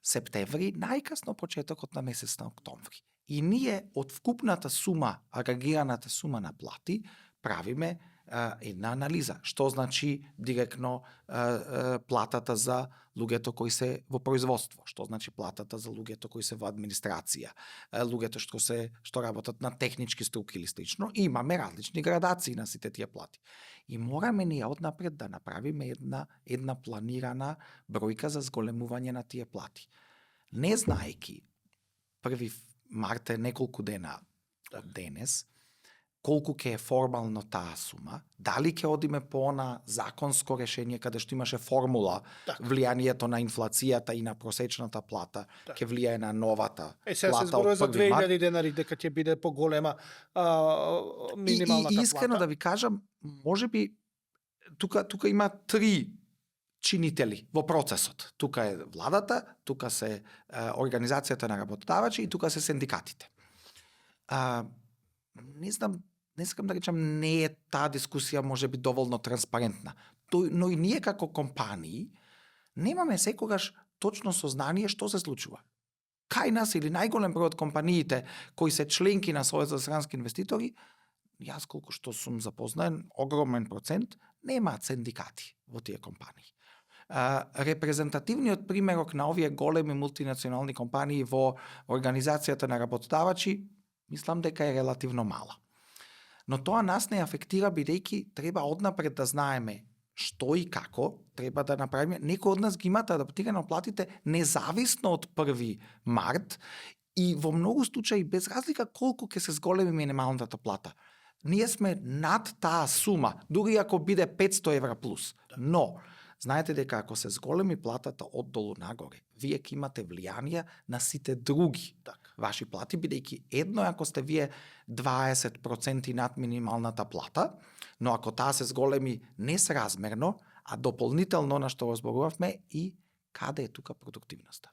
септември, најкасно почетокот на месец на октомври. И ние од вкупната сума, агрегираната сума на плати, правиме една анализа. Што значи директно платата за луѓето кои се во производство, што значи платата за луѓето кои се во администрација, луѓето што работат на технички струки или слично, и имаме различни градации на сите тие плати. И мораме ние однапред да направиме една планирана бројка за зголемување на тие плати. Не знаеки, 1 март е неколку дена од денес, колку ќе е формално таа сума, дали ќе одиме по она законско решение каде што имаше формула, Така. влијанието на инфлацијата и на просечната плата Така. ќе влијае на новата Сега се плата зборува од за 1 март. 2000 денари дека ќе биде поголема минималната И искрено плата. да ви кажам, можеби тука има три чинители во процесот. Тука е владата, тука се организацијата на работодавачи и тука се синдикатите. Не знам, не сакам да речам, не е таа дискусија може би доволно транспарентна. Но и ние како компании немаме секогаш точно сознание што се случува. Кај нас или најголем број од компаниите кои се членки на Сојуз за странски инвеститори, јас колку што сум запознаен, огромен процент, немаат синдикати во тие компании. Репрезентативниот примерок на овие големи мултинационални компании во организацијата на работодавачи, мислам дека е релативно мала. Но тоа нас не афектира бидејќи треба однапред да знаеме што и како треба да направиме. Некои од нас ги имаат адаптирано платите независно од 1 март и во многу случаи без разлика колку ќе се зголеми минималната плата. Ние сме над таа сума, дури ако биде 500 евра плюс. Но знаете дека ако се зголеми платата оддолу нагоре, вие ќе имате влијание на сите други ваши плати, бидејќи едно е ако сте вие 20% над минималната плата, но ако таа се зголеми несразмерно, а дополнително на што разборувавме и каде е тука продуктивноста.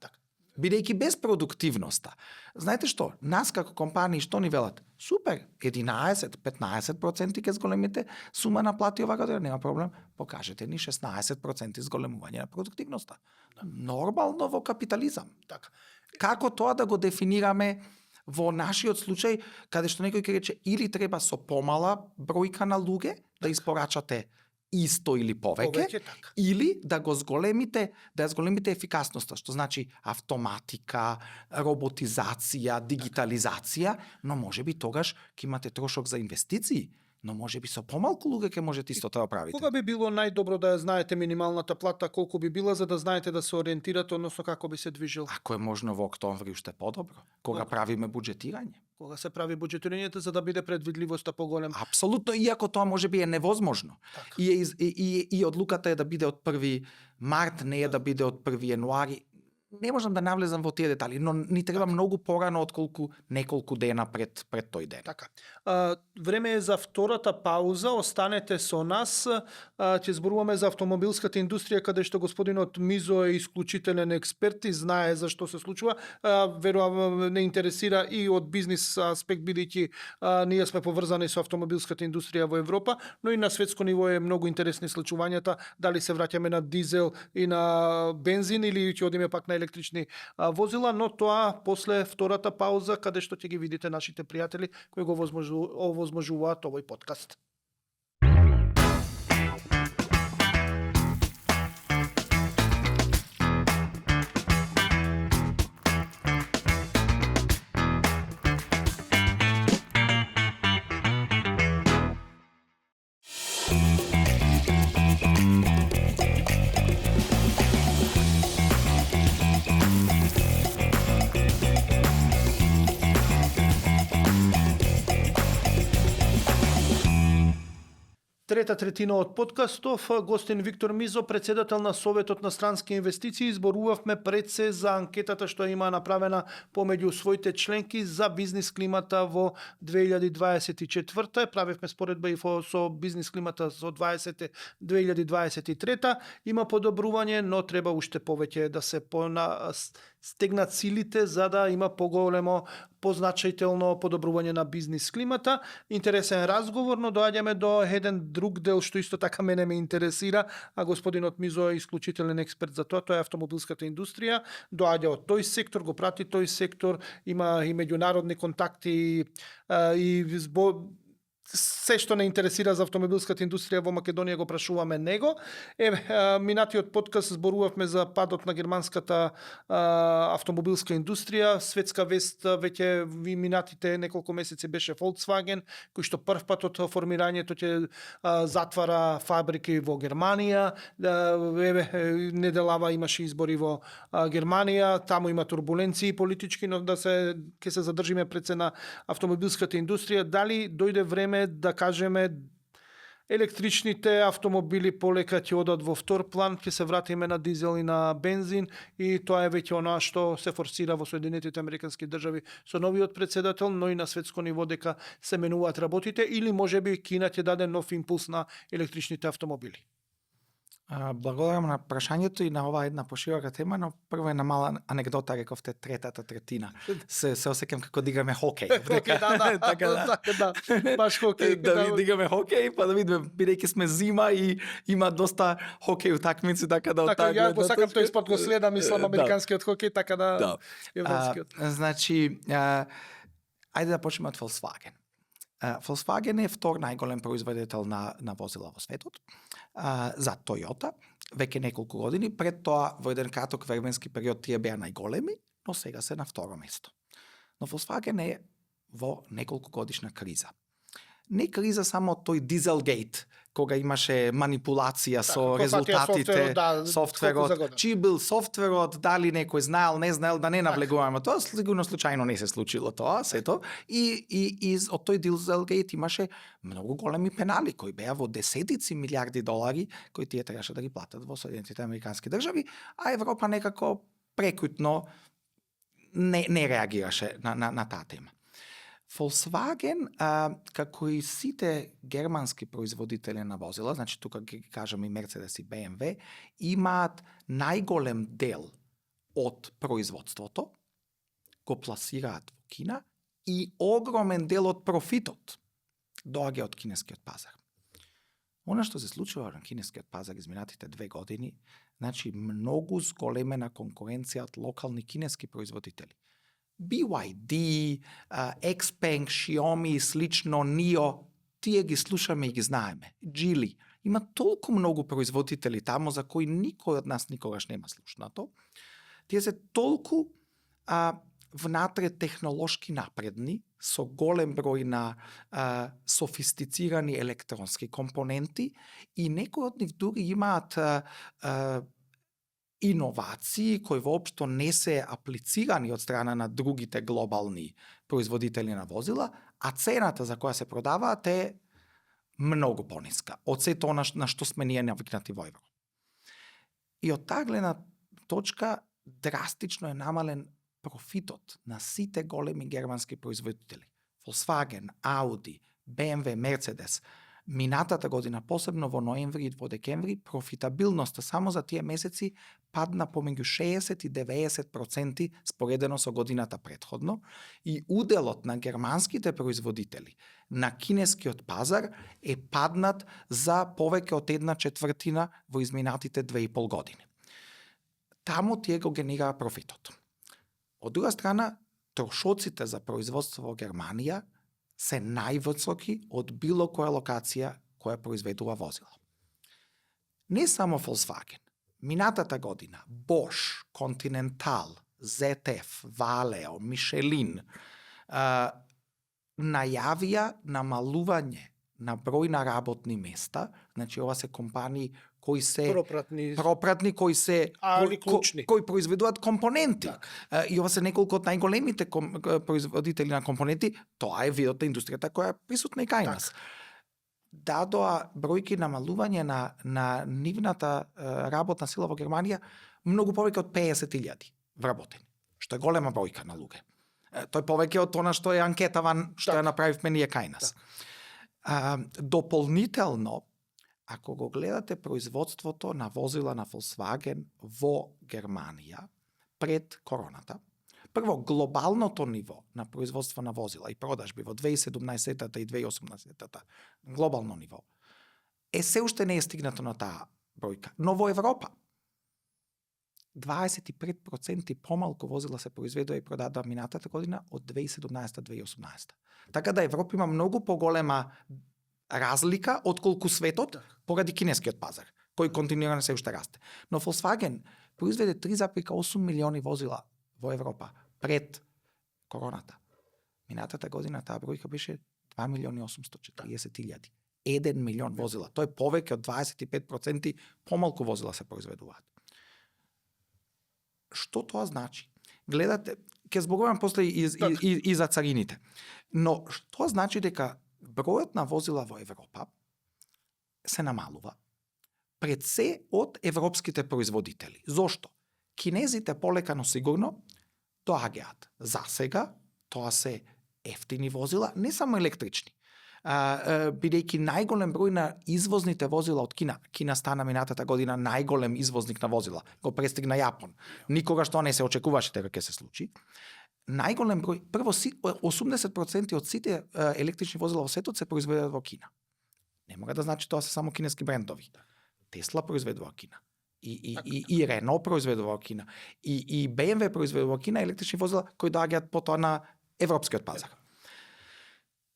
Бидејќи без продуктивноста, знаете што, нас како компании што ни велат? Супер, 11-15% ќе зголемите сума на плати ова година, нема проблем, покажете ни 16% зголемување на продуктивноста. Нормално во капитализам. Така. Како тоа да го дефинираме во нашиот случај, каде што некој ќе рече или треба со помала бројка на луѓе да испорачате исто или повеќе, така. или да го зголемите, да ја зголемите ефикасноста, што значи автоматика, роботизација, дигитализација, но можеби тогаш ќе имате трошок за инвестиции, но можеби со помалку луѓе ќе можете исто тоа правите. Кога би било најдобро да ја знаете минималната плата, колку би била, за да знаете да се ориентирате, односно како би се движил? Ако е можно во октомври уште подобро, кога правиме буџетирање. Кога се прави буџетирањето за да биде предвидливоста поголема. Апсолутно, иако тоа можеби е невозможно. Така. И одлуката е да биде од 1 март, не е да биде од 1 јануари. Не можам да навлезам во тие детали, но ни треба многу порано отколку неколку дена пред тој ден. Така. Време е за втората пауза, останете со нас. Ќе зборуваме за автомобилската индустрија, каде што господинот Мизо е исклучителен експерт и знае за што се случува. Верувам не интересира и од бизнис аспект, бидејќи ние сме поврзани со автомобилската индустрија во Европа, но и на светско ниво е многу интересни случувањата, дали се враќаме на дизел и на бензин или ќе одиме пак на електрични возила, но тоа после втората пауза, каде што ќе ги видите нашите пријатели кои го овозможуваат овој подкаст. Трета третина од подкастов, гостин Виктор Мизо, председател на Советот на странски инвестиции, зборувавме пред се за анкетата што има направена помеѓу своите членки за бизнис климата во 2024. Правевме споредба и со бизнис климата со 2023. Има подобрување, но треба уште повеќе да се стегнат силите за да има поголемо, позначајтелно подобрување на бизнис климата. Интересен разговор, но доаѓаме до еден друг дел што исто така мене ме интересира, а господинот Мизо е исклучителен експерт за тоа, тоа е автомобилската индустрија. Доаѓа од тој сектор, го прати тој сектор, има и меѓународни контакти и се што не интересира за автомобилската индустрија во Македонија го прашуваме него. Минатиот подкаст зборувавме за падот на германската автомобилска индустрија. Светска вест веќе минатите неколку месеци беше Volkswagen, кој што прв пат од формирањето ќе затвара фабрики во Германија. Неделава имаше избори во Германија, таму има турбуленции политички, но ќе се задржиме пред се на автомобилската индустрија. Дали дојде време да кажеме електричните автомобили полека ќе одат во втор план, ќе се вратиме на дизел и на бензин, и тоа е веќе оноа што се форсира во Соединетите Американски држави со новиот председател, но и на светско ниво дека се менуваат работите, или можеби Кина ќе даде нов импулс на електричните автомобили? Благодарам на прашањето и на оваа една поширока тема, но прво една мала анегдота, рековте третата третина. Се осеќам како да играме хокеј. Да, баш хокеј. Да играме хокеј, па да видиме, бидејќи сме зима и има доста хокеј утакмици, така да Така, ја го сакам тој спорт, го следам, мислам, американскиот хокеј, така да европскиот. Значи, ајде да почнеме од Volkswagen. Volkswagen е втор најголем производител на возила во светот, за Toyota, веќе неколку години. Пред тоа, во еден краток временски период, тие беа најголеми, но сега се на второ место. Но Volkswagen е во неколку годишна криза. Не криза само тој Dieselgate, кога имаше манипулација со резултатите, софтверот, чи бил софтверот, дали некој знаел, не знаел, да не навлегуваме тоа, сигурно случајно не се случило тоа, сето. И од тој Dieselgate имаше многу големи пенали, кои беа во десетици милиарди долари, кои тие требаше да ги платат во Соединетите Американски држави, а Европа некако прекутно не реагираше на таа тема. Volkswagen, како и сите германски производители на возила, значи тука ги кажам и Mercedes и BMW, имаат најголем дел од производството, го пласираат во Кина, и огромен дел од профитот доаѓа од кинескиот пазар. Она што се случува на кинескиот пазар изминатите 2 години, значи многу зголемена конкуренција од локални кинески производители. BYD, Xpeng, Xiaomi, слично, NIO, тие ги слушаме и ги знаеме. Geely. Има толку многу производители таму за кои никој од нас никогаш нема слушнато. Тие се толку внатре технолошки напредни, со голем број на софистицирани електронски компоненти, и некои од нив дури имаат иновации кои воопшто не се аплицирани од страна на другите глобални производители на возила, а цената за која се продаваат е многу пониска од сето она на што сме ние навикнати во Европа. И од таа гледна точка драстично е намален профитот на сите големи германски производители. Volkswagen, Audi, BMW, Mercedes. Минатата година, посебно во ноември и во декември, профитабилноста само за тие месеци падна помеѓу 60 и 90% споредено со годината претходно, и уделот на германските производители на кинескиот пазар е паднат за повеќе од 1/4 во изминатите 2,5 години. Таму тие го генерира профитот. Од друга страна, трошоците за производство во Германија се највисоки од било која локација која произведува возила. Не само Volkswagen. Минатата година Bosch, Continental, ZF, Valeo, Michelin најавија намалување на број на работни места, значи ова се компании кои се пропратни кои се кои произведуваат компоненти. И ова се неколку од најголемите производители на компоненти, тоа е видот на индустријата која е присутна и кај нас. Дадоа бројки намалување на нивната работна сила во Германија многу повеќе од 50.000 вработени, што е голема бројка на луѓе. Тој повеќе од она што е анкетава што ја направивме ние кај нас. Дополнително, ако го гледате производството на возила на Volkswagen во Германија пред короната, прво глобалното ниво на производство на возила и продажби во 2017 и 2018 глобално ниво се уште не е стигнато на таа бројка. Но во Европа 25% помалку возила се произведува и продадува минатата година од 2017-2018. Така да Европа има многу поголема разлика отколку светот поради кинескиот пазар, кој континуирано се уште расте. Но Volkswagen произведе 3,8 милиони возила во Европа пред короната. Минатата година таа бројка беше 2 милиони 840 илјади. 1 милион возила. Тоа е повеќе од 25% помалку возила се произведуваат. Што тоа значи? Гледате, ќе зборувам после и за царините. Но што значи дека бројот на возила во Европа се намалува пред се од европските производители. Зошто? Кинезите полека, но сигурно доаѓаат. За сега тоа се ефтини возила, не само електрични. Бидејќи најголем број на извозните возила од Кина, Кина стана минатата година најголем извозник на возила, го престигна Јапон. Никогаш тоа не се очекуваше дека ќе се случи. Најголем број, прво 80% од сите електрични возила во светот се произведуваат во Кина. Не мора да значи тоа се само кинески брендови. Тесла произведува во Кина. И Рено произведува во Кина. И BMW произведува во Кина електрични возила кои доаѓаат потоа на европскиот пазар.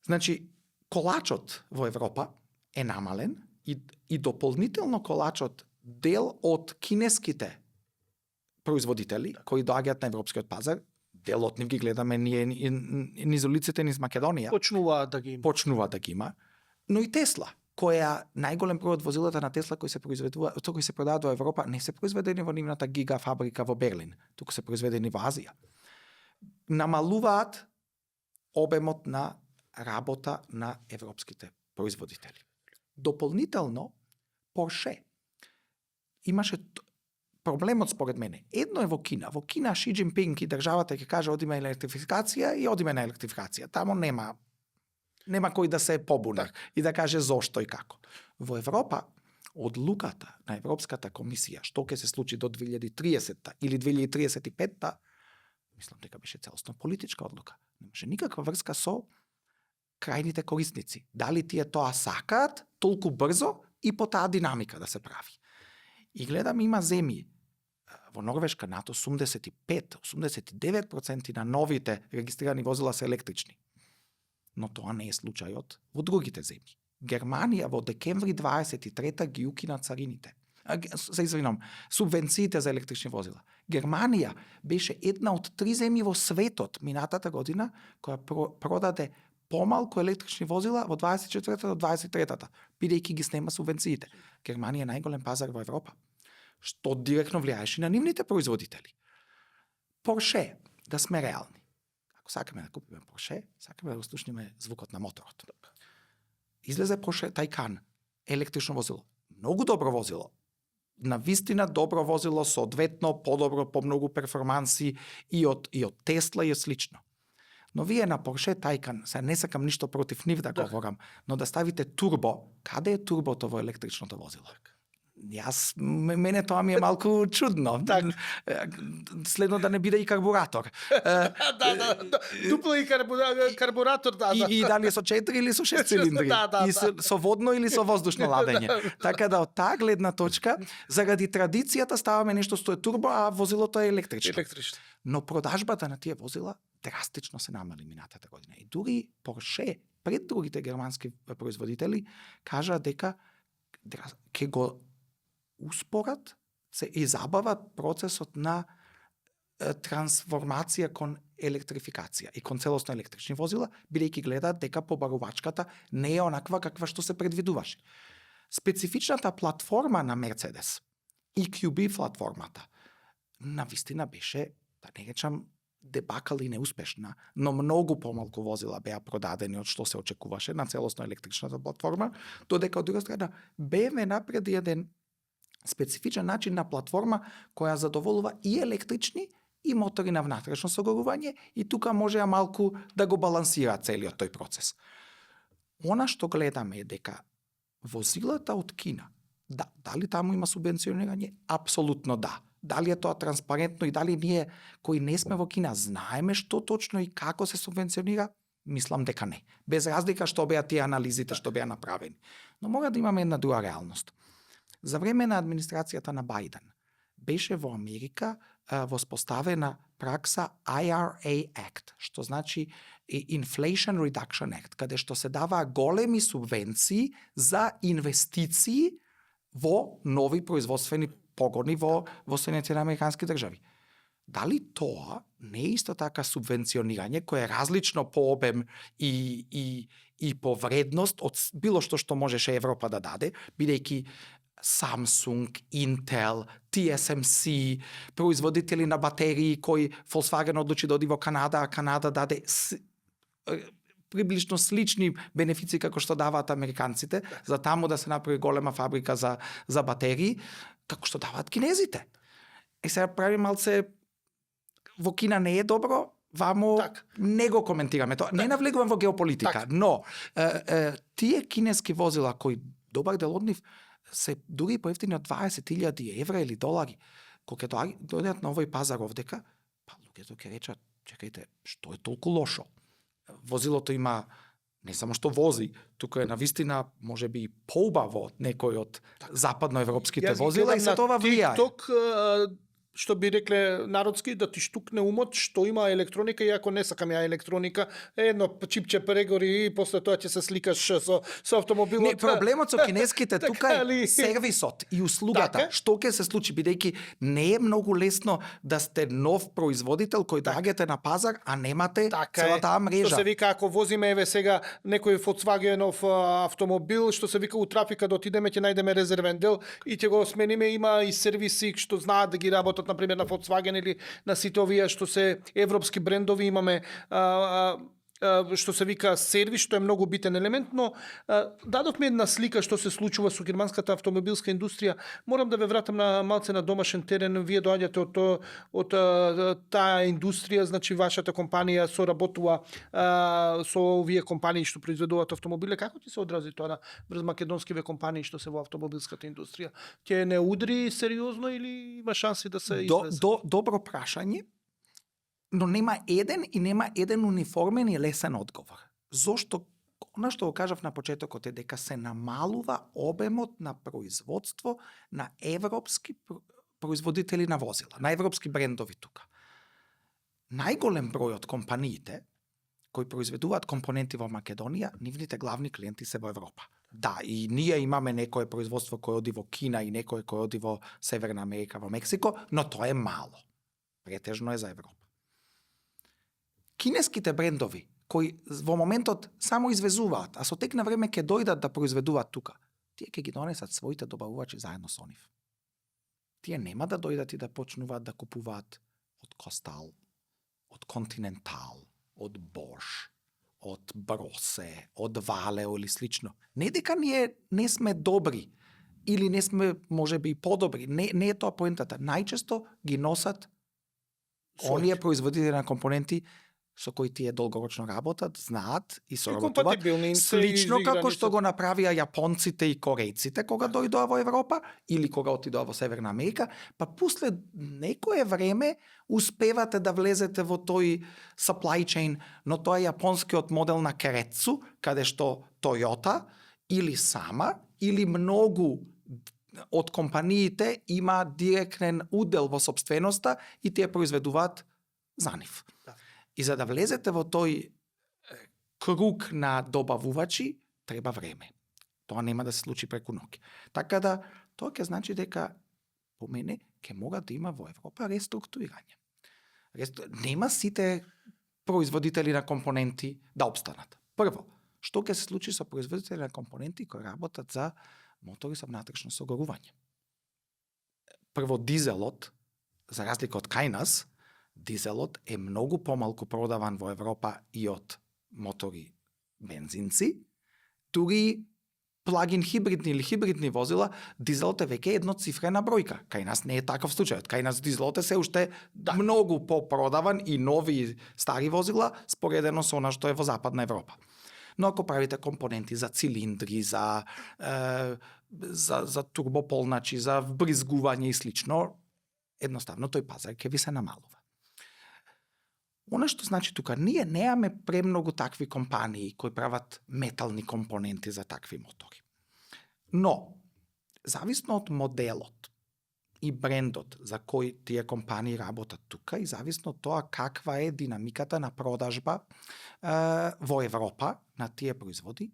Значи, колачот во Европа е намален и дополнително колачот дел од кинеските производители кои доаѓаат на европскиот пазар, дел од нив ги гледаме ние низ улиците низ Македонија. Почнуваат да ги има. Но и Тесла, која најголем број од возилата на Тесла кои се кои се продаваат во Европа, не се произведени во нивната гига фабрика во Берлин, туку се произведени во Азија. Намалуваат обемот на работа на европските производители. Дополнително, Porsche имаше проблемот според мене. Едно е во Кина. Во Кина Ши Џинпинг и државата ќе каже одиме на електрификација и одиме на електрификација. Тамо нема кој да се побуна и да каже зошто и како. Во Европа, одлуката на Европската комисија, што ќе се случи до 2030 или 2035, мислам дека беше целосно политичка одлука. Немаше никаква врска со крајните корисници. Дали тие тоа сакаат толку брзо и по таа динамика да се прави. И гледам има земји во Норвешка над 85-89% на новите регистрирани возила се електрични. Но тоа не е случајот во другите земји. Германија во декември 23 ги укина царините. Се извинам, субвенциите за електрични возила. Германија беше една од 3 земји во светот минатата година која продаде помалку електрични возила во 24-та до 23-та, бидејќи ги снема субвенциите. Германија е најголем пазар во Европа, што директно влијаеше на нивните производители. Porsche, да сме реални. Ако сакаме да купиме Porsche, сакаме да го слушнеме звукот на моторот. Излезе Porsche Taycan, електрично возило. Многу добро возило. На вистина добро возило, соодветно подобро, по многу перформанси и од Тесла и слично. Но вие на Porsche Taycan, се не сакам ништо против нив да говорам, но да ставите турбо, каде е турбото во електричното возило? Мене тоа ми е малку чудно. Следно да не биде и карбуратор. Дупло и карбуратор, И дали е со 4 или со 6 цилиндри. И со водно или со воздушно ладење. Така да од таа гледна точка, заради традицијата ставаме нешто што е турбо, а возилото е електрично. Но продажбата на тие возила драстично се намали минатата година. И дури Porsche, пред другите германски производители, кажа дека ќе го успорат, се изабават процесот на трансформација кон електрификација и кон целосно електрични возила, бидејќи гледаат дека побарувачката не е онаква каква што се предвидуваше. Специфичната платформа на Мерцедес, EQB платформата, навистина беше, да не речам, дебакал и неуспешна, но многу помалку возила беа продадени од што се очекуваше на целосно електричната платформа, додека од друга страна BMW напреди еден специфичен начин на платформа која задоволува и електрични и мотори на внатрешно согорување и тука може малку да го балансира целиот тој процес. Она што гледаме е дека возилата од Кина, дали таму има субвенционирање? Апсолутно да. Дали е тоа транспарентно и дали ние кои не сме во Кина знаеме што точно и како се субвенционира? Мислам дека не. Без разлика што беа тие анализите што беа направени. Но мора да имаме една друга реалност. За време на администрацијата на Бајден беше во Америка воспоставена пракса IRA Act, што значи Inflation Reduction Act, каде што се даваа големи субвенции за инвестиции во нови производствени погони во Соединетите Американски држави. Дали тоа не е исто така субвенционирање кое е различно по обем и по вредност од било што можеше Европа да даде, бидејќи Samsung, Intel, TSMC, производители на батерии кои Volkswagen одлучи да оди во Канада, а Канада даде приближно слични бенефиции како што даваат американците, за таму да се направи голема фабрика за батерии, како што даваат кинезите. И сега прави малце во Кина не е добро, вамо не го коментираме тоа. Не навлегувам во геополитика, но тие кинески возила кои добар дел од нив се дури поевтини од 20.000 евра или долари. Кога ќе дојдат на овој пазар овдека, па луѓето ќе речат, чекајте, што е толку лошо? Возилото има не само што вози, туку е навистина можеби и поубаво од некој од западноевропските возила и се тоа влијае. TikTok, што би рекле народски, да ти штукне умот што има електроника и ако не сакам ја електроника, едно чипче прегори и после тоа ќе се сликаш со автомобилот. Не, проблемот со кинеските тука е сервисот и услугата. Што ќе се случи, бидејќи не е многу лесно да сте нов производител кој доаѓате на пазар, а немате цела таа мрежа. Што се вика, ако возиме еве сега некој Volkswagenов автомобил, што се вика у трафика да отидеме ќе најдеме резервен дел и ќе го смениме, има и сервиси што знаат да ги работат например на Volkswagen или на сите овие што се европски брендови, имаме што се вика сервис, што е многу битен елемент, но дадовме една слика што се случува со германската автомобилска индустрија. Морам да ве вратам на малце на домашен терен. Вие доаѓате од таа индустрија, значи вашата компанија соработува со овие компании што произведуваат автомобиле. Како ќе се одрази тоа врз македонскиве компании што се во автомобилската индустрија? Ќе не удри сериозно или има шанси да се излезе? Добро прашање. Но нема еден униформен и лесен одговор. Зошто? Она што го кажав на почетокот е дека се намалува обемот на производство на европски производители на возила, на европски брендови тука. Најголем број од компаниите кои произведуваат компоненти во Македонија, нивните главни клиенти се во Европа. Да, и ние имаме некое производство кој оди во Кина и некое кој оди во Северна Америка, во Мексико, но тоа е мало. Претежно е за Европа. Кинеските брендови, кои во моментот само извезуваат, а со тек на време ќе дојдат да произведуваат тука, тие ќе ги донесат своите добавувачи заедно со нив. Тие нема да дојдат и да почнуваат да купуваат од Костал, од Континентал, од Бош, од Бросе, од Валео или слично. Не дека ние не сме добри или не сме можеби и подобри, не е тоа поентата. Најчесто ги носат оние производители на компоненти со кои тие долгорочно работат, знаат и соработуваат, слично како што го направија јапонците и корејците кога дојдоа во Европа или кога отидоа во Северна Америка, па после некое време успевате да влезете во тој supply chain, но тоа е јапонскиот модел на Керецу, каде што Toyota или сама или многу од компаниите има директен удел во сопственоста и тие произведуваат за нив. И за да влезете во тој круг на добавувачи, треба време. Тоа нема да се случи преку ноќ. Така да, тоа ќе значи дека, по мене, ќе мора да има во Европа реструктурирање. Нема сите производители на компоненти да обстанат. Прво, што ќе се случи со производители на компоненти кои работат за мотори со внатрешно согорување? Прво, дизелот, за разлика од кај нас, дизелот е многу помалку продаван во Европа и од мотори бензинци, дури плагин хибридни или хибридни возила, дизелот е веќе едноцифрена бројка. Кај нас не е таков случајот. Кај нас дизелот е се уште многу попродаван и нови стари возила споредено со она што е во Западна Европа. Но ако правите компоненти за цилиндри, за турбополначи, за вбризгување и слично, едноставно тој пазар ќе ви се намалува. Она што значи тука, ние неаме премногу такви компании кои прават метални компоненти за такви мотори. Но, зависно од моделот, и брендот за кој тие компании работат тука и зависно од тоа каква е динамиката на продажба во Европа на тие производи,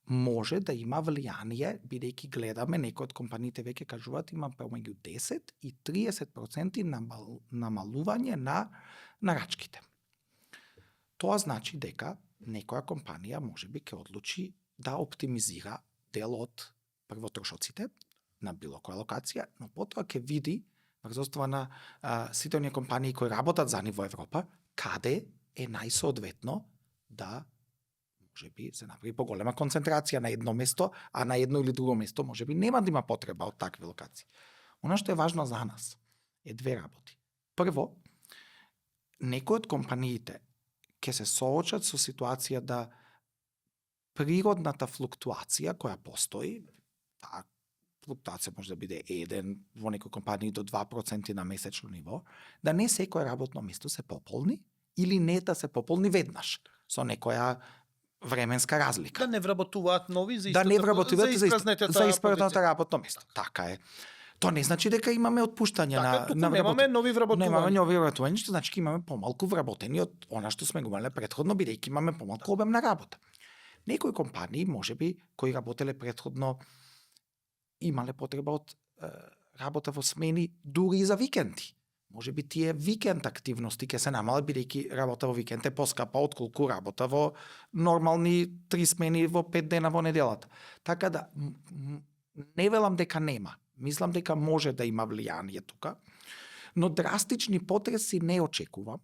може да има влијание, бидејќи гледаме некои од компаниите веќе кажуваат има помеѓу 10 и 30% намалување на нарачките. Тоа значи дека некоја компанија можеби ќе одлучи да оптимизира дел од прво трошоците на било која локација, но потоа ќе види врз основа на сите оние компании кои работат за нив во Европа, каде е најсоодветно да можеби се направи поголема концентрација на едно место, а на едно или друго место можеби нема да има потреба од такви локации. Она што е важно за нас е две работи. Прво, некои од компаниите ќе се соочат со ситуација да природната флуктуација која постои, таа флуктуација може да биде 1, во некои компании до 2% на месечно ниво, да не секое работно место се пополни или не да се пополни веднаш со некоја временска разлика. Да не вработуваат нови за Да не вработуваат за испразнетата испразнетата работно место. Така е. Тоа не значи дека имаме отпуштање така, на немаме нови вработувања. Немаме нови вработувања, што значи имаме помалку вработени од она што сме го имале претходно, бидејќи имаме помалку обем на работа. Некои компании, можеби, кои работеле претходно, имале потреба од работа во смени дури и за викенди. Можеби тие викенд активности ќе се намалат, бидејќи работа во викенд е поскапа отколку работа во нормални 3 смени во 5 дена во неделата. Така да, не велам дека нема. Мислам дека може да има влијание тука, но драстични потреси не очекувам.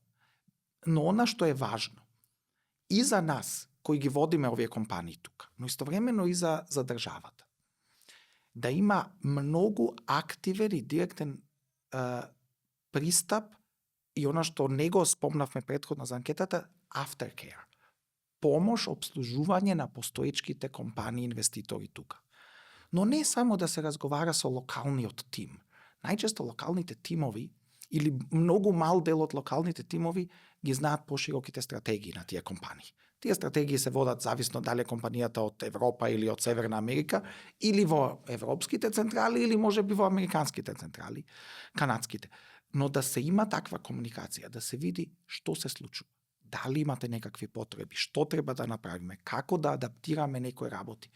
Но она што е важно, и за нас, кои ги водиме овие компании тука, но истовремено и за државата, да има многу активен и директен пристап и она што не го спомнавме претходно за анкетата, aftercare. Помош, обслужување на постоечките компании инвеститори тука. Но не само да се разговара со локалниот тим. Најчесто локалните тимови или многу мал дел од локалните тимови ги знаат пошироките стратегии на тие компании. Тие стратегии се водат зависно дали компанијата од Европа или од Северна Америка, или во европските централи, или можеби во американските централи, канадските. Но да се има таква комуникација, да се види што се случува. Дали имате некакви потреби, што треба да направиме, како да адаптираме некои работи.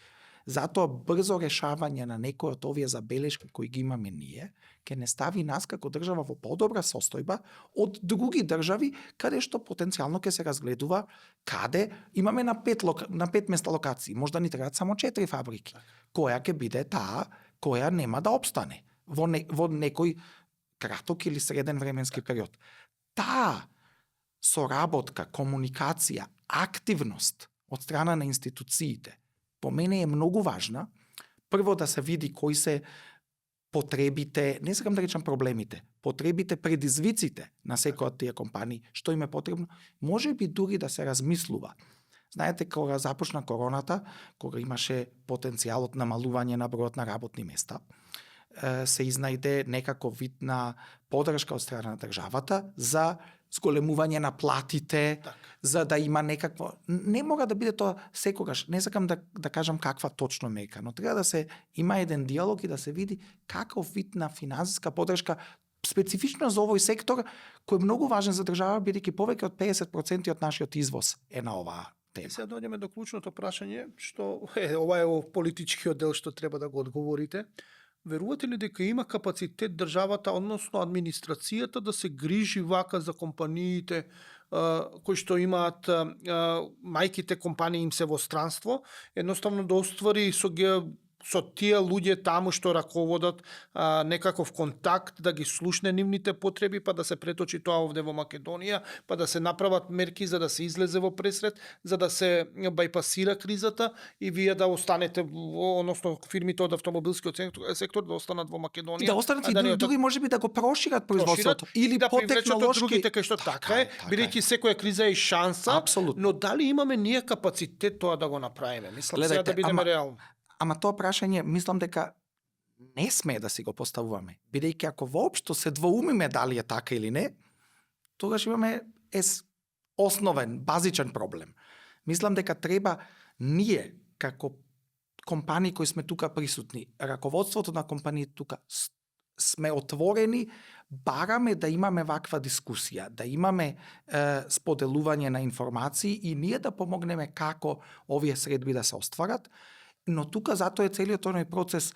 Затоа брзо решавање на некои од овие забелешки кои ги имаме ние, ќе не стави нас како држава во подобра состојба од други држави, каде што потенцијално ќе се разгледува каде имаме на 5 места локации, можда ни требаат само 4 фабрики. Која ќе биде таа која нема да опстане во некој краток или среден временски период. Таа соработка, комуникација, активност од страна на институциите по мене е многу важна. Прво да се види кои се потребите, не сакам да речам проблемите, потребите, предизвиците на секој од тие компании, што им е потребно, може би дури да се размислува. Знаете, кога започна короната, кога имаше потенцијалот намалување на бројот на работни места, се изнајде некаков вид на подршка од страна на државата за зголемување на платите, за да има некакво... Не мора да биде тоа секогаш, не сакам да кажам каква точно мека, но треба да се има еден диалог и да се види каков вид на финансиска подршка специфично за овој сектор, кој е многу важен за држава, бидејќи повеќе од 50% од нашиот извоз е на оваа тема. Сега дојдеме до клучното прашање, што ова е политичкиот дел што треба да го одговорите. Верувате ли дека има капацитет државата, односно администрацијата, да се грижи вака за компаниите кои што имаат мајките компании им се во странство, едноставно да оствари со тие луѓе таму што раководат некаков контакт, да ги слушне нивните потреби, па да се преточи тоа овде во Македонија, па да се направат мерки за да се излезе во пресред, за да се бајпасира кризата и вие да останете, односно фирмите од автомобилскиот сектор да останат во Македонија. Да останат и дури можеби да го прошират производството или да потехнолошки. Другите кај што така е, бидејќи секоја криза е шанса. Апсолутно. Но дали имаме ние капацитет тоа да го направиме? Мислам сега да бидеме реални. Ама тоа прашање, мислам дека не сме да си го поставуваме. Бидејќи ако воопшто се двоумиме дали е така или не, тогаш имаме основен, базичен проблем. Мислам дека треба ние, како компании кои сме тука присутни, раководството на компаниите тука, сме отворени, бараме да имаме ваква дискусија, да имаме споделување на информации и ние да помогнеме како овие средби да се остварат, но тука затоа е целиот оној процес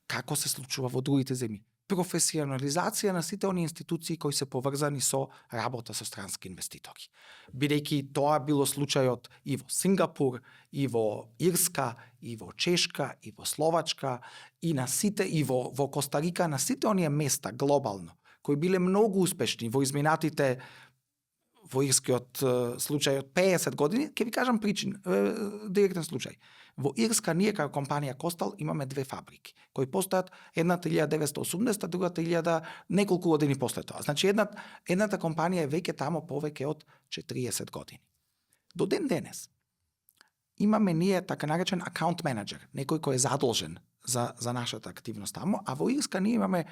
како се случува во другите земји. Професионализација на сите оние институции кои се поврзани со работа со странски инвеститори. Бидејќи тоа било случајот и во Сингапур, и во Ирска, и во Чешка, и во Словачка, и на сите, и во Костарика, на сите оние места глобално, кои биле многу успешни во изминатите, во ирскиот случај од 50 години, ќе ви кажам директен случај. Во Ирска ние како компанија Костал имаме 2 фабрики, кои постојат, едната 1980, другата 1000 неколку години после тоа. Значи едната компанија е веќе тамо повеќе од 40 години. До ден денес имаме ние така наречен акаунт менеджер, некој кој е задолжен за нашата активност тамо, а во Ирска ние имаме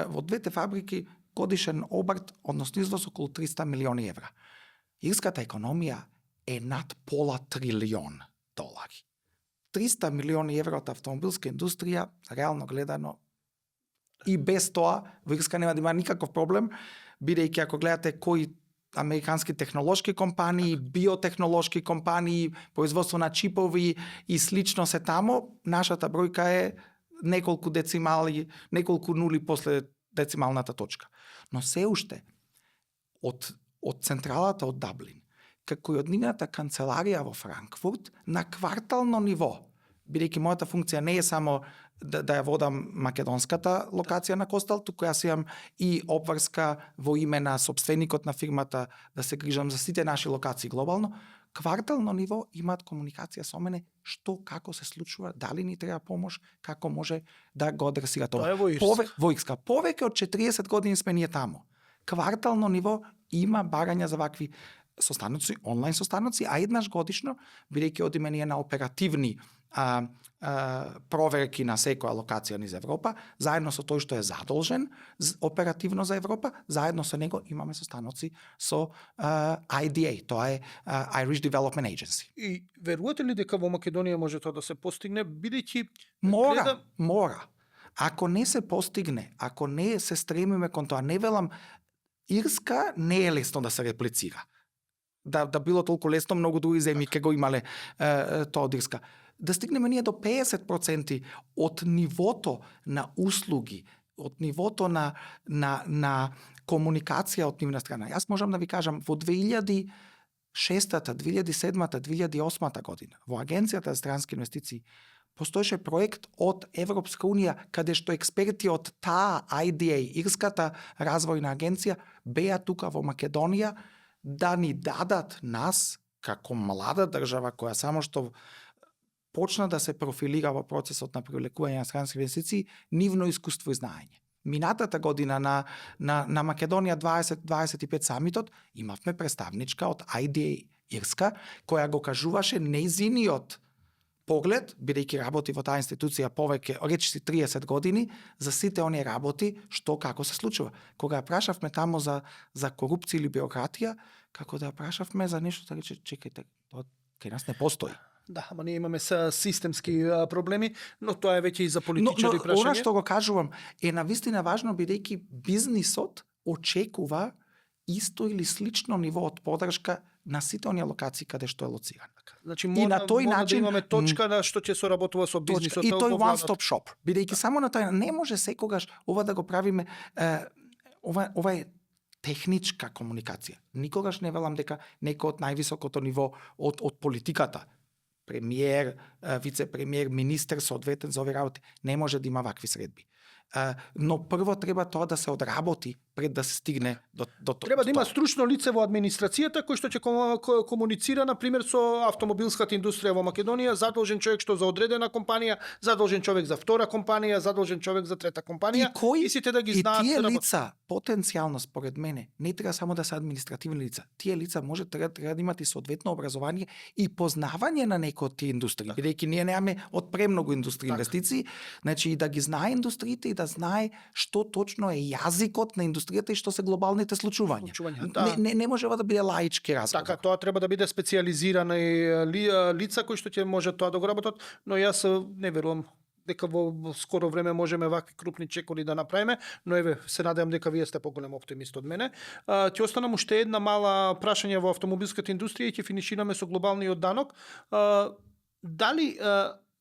во двете фабрики годишен обрт, односно извоз околу 300 милиони евра. Ирската економија е над пола трилион долари. 300 милиони евра од автомобилска индустрија, реално гледано, и без тоа, во Ирска нема да има никаков проблем, бидејќи ако гледате кои американски технолошки компании, биотехнолошки компании, производство на чипови и слично се тамо, нашата бројка е неколку децимали, неколку нули после децималната точка. Но се уште, од централата од Даблин, како и од нивната канцеларија во Франкфурт, на квартално ниво, бидејќи мојата функција не е само да ја водам македонската локација на Костал, туку јас имам и обврска во име на сопственикот на фирмата да се грижам за сите наши локации глобално, квартално ниво имаат комуникација со мене што, како се случува, дали ни треба помош, како може да го адресира тоа. Тоа е во Ирска. Во Ирска. Повеќе од 40 години сме ние тамо. Квартално ниво има барања за вакви состаноци, онлайн состаноци, а еднаш годишно, бидејќи одиме ние на оперативни проверки на секоја локација низ Европа, заедно со тој што е задолжен оперативно за Европа, заедно со него имаме состаноци со IDA, тоа е Irish Development Agency. И верувате ли дека во Македонија може тоа да се постигне, бидејќи Мора. Ако не се постигне, ако не се стремиме кон тоа, не велам, Ирска не е лесно да се реплицира. Да било толку лесно, многу други земји ќе го имале тоа од Ирска. Да стигнеме ние до 50% од нивото на услуги, од нивото на комуникација од нивна страна. Јас можам да ви кажам, во 2006, 2007, 2008 година, во Агенцијата за странски инвестиции, постоеше проект од Европска Унија, каде што експерти од таа IDA, Ирската развојна агенција, беа тука во Македонија да ни дадат нас, како млада држава која само што почна да се профилира во процесот на привлекување на странски инвестиции, нивно искуство и знаење. Минатата година на Македонија 2025 самитот имавме представничка од IDA Ирска, која го кажуваше нејзиниот поглед, бидејќи работи во таа институција повеќе, речиси 30 години, за сите оние работи, што како се случува. Кога ја прашавме тамо за корупција или бюрократија, како да ја прашавме за нешто, да рече, чекајте, тоа кај нас не постои. Да, ама ние имаме системски проблеми, но тоа е веќе и за политичари прашање. Ора што го кажувам е навистина важно, бидејќи бизнисот очекува исто или слично ниво од поддршка на сите оние локации каде што е лоциран. Значи на тој начин да имаме точка на што ќе соработува со бизнисот. И тој one stop shop, бидејќи само на тој не може секогаш ова да го правиме, ова е техничка комуникација. Никогаш не велам дека некој од највисокото ниво од политиката, премиер, вице-премиер, министер соодветен за овие работи, не може да има вакви средби. Но прво треба тоа да се одработи пред да се стигне до тоа. Треба да има стручно лице во администрацијата кој што ќе комуницира на пример со автомобилската индустрија во Македонија, задолжен човек што за одредена компанија, задолжен човек за втора компанија, задолжен човек за трета компанија и сите да ги знаат. И тие лица потенцијално според мене не треба само да се административни лица. Тие лица може треба да имат и соодветно образование и познавање на некои од тие индустрии, бидејќи ние немаме од премногу индустрии инвестиции, значи и да ги знае индустриите и да знае што точно е јазикот на индустријата и што се глобалните случувања. Да. Не може да биде лаички разговор. Така, тоа треба да биде специјализирани лица кои што ќе може тоа да го работат, но јас не верувам дека во скоро време можеме вакви крупни чекори да направиме, но еве се надевам дека вие сте поголем оптимист од мене. Ќе останам уште една мала прашање во автомобилската индустрија и ќе финишираме со глобалниот данок. Дали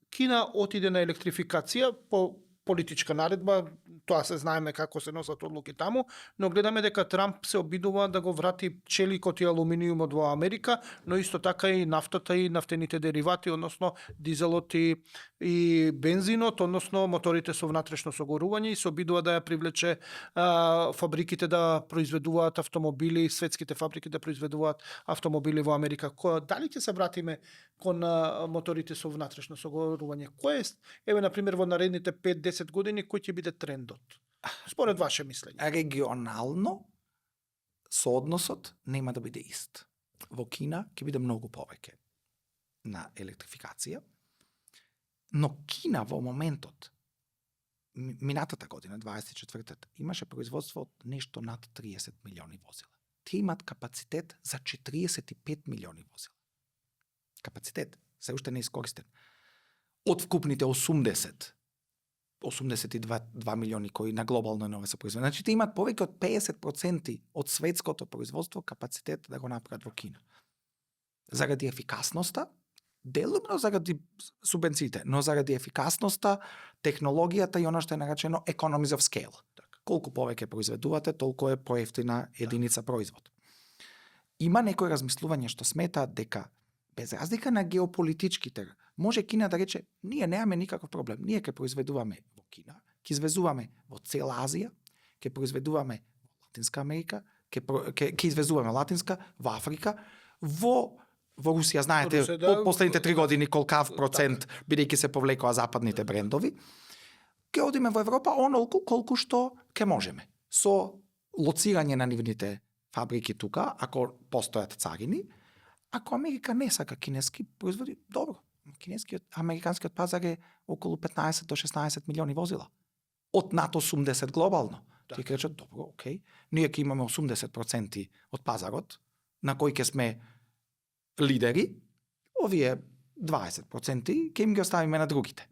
Кина отиде на електрификација по политичка наредба, тоа се знаеме како се носат одлуки таму, но гледаме дека Трамп се обидува да го врати челикот и алуминиумот во Америка, но исто така и нафтата и нафтените деривати, односно дизелот и бензинот, односно моторите со внатрешно согорување, и се обидува да ја привлече фабриките да произведуваат автомобили, светските фабрики да произведуваат автомобили во Америка. Дали ќе се вратиме кон моторите со внатрешно согорување? Кој е, еве на пример во наредните 5-10 години, кој ќе биде трендот? Според ваше мислење. Регионално соодносот нема да биде ист. Во Кина ќе биде многу повеќе на електрификација, но Кина во моментот, минатата година, 24-та, имаше производство од нешто над 30 милиони возила. Тие имат капацитет за 45 милиони возила. Капацитет се уште не искористен. Од вкупните 82 милиони кои на глобално ниво се произведат. Значи, те имат повеќе од 50% од светското производство капацитет да го направат во Кина. Заради ефикасноста, делумно заради субвенциите, но заради ефикасноста, технологијата и она што е наречено economies of scale. Колку повеќе произведувате, толку е поевтина единица производ. Има некои размислување што сметаат дека без разлика на геополитичките, може Кина да рече, ние немаме никаков проблем, ние ќе произведуваме во Кина, ќе извезуваме во цела Азија, ќе произведуваме во Латинска Америка, ќе извезуваме Латинска, во Африка, во Русија, знаете, последните 3 години колкав процент, бидејќи се повлекоа западните брендови, ќе одиме во Европа онолку колку што ќе можеме. Со лоцирање на нивните фабрики тука, ако постојат царини, ако Америка не сака кинески производи, добро. Американскиот пазар е околу 15 до 16 милиони возила. Од над 80 глобално. Ти ќе речат, добро, окей, ние ќе имаме 80% од пазарот, на кој ќе сме лидери, овие 20% ќе им ги оставиме на другите.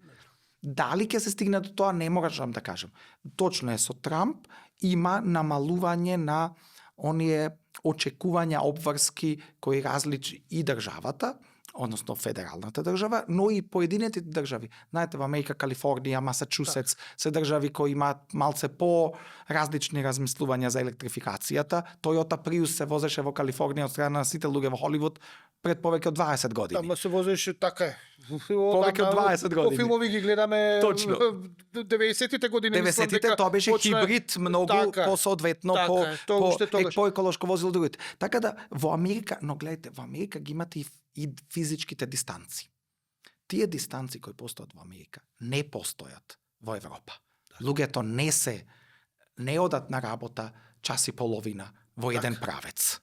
Дали ќе се стигне до тоа, не можам да кажам. Точно е, со Трамп има намалување на оние очекувања обврски кои различи и државата, односно федералната држава, но и поединетите држави. Знаете, во Америка, Калифорнија, Масачусетс се држави кои имаат малце по различни размислувања за електрификацијата. Toyota Prius се возеше во Калифорнија од страна на сите луѓе во Холивуд пред повеќе од 20 години. Тама се возеше така. Повеќе од 20 години. По филмови ги гледаме. Точно. 90-тите години. 90-тите тоа беше хибрид, многу посоодветно, по еколошко возило другите. Така да во Америка, но гледайте, во Америка ги имате и физичките дистанци. Тие дистанци кои постојат во Америка не постојат во Европа. Луѓето не одат на работа час и половина во еден правец.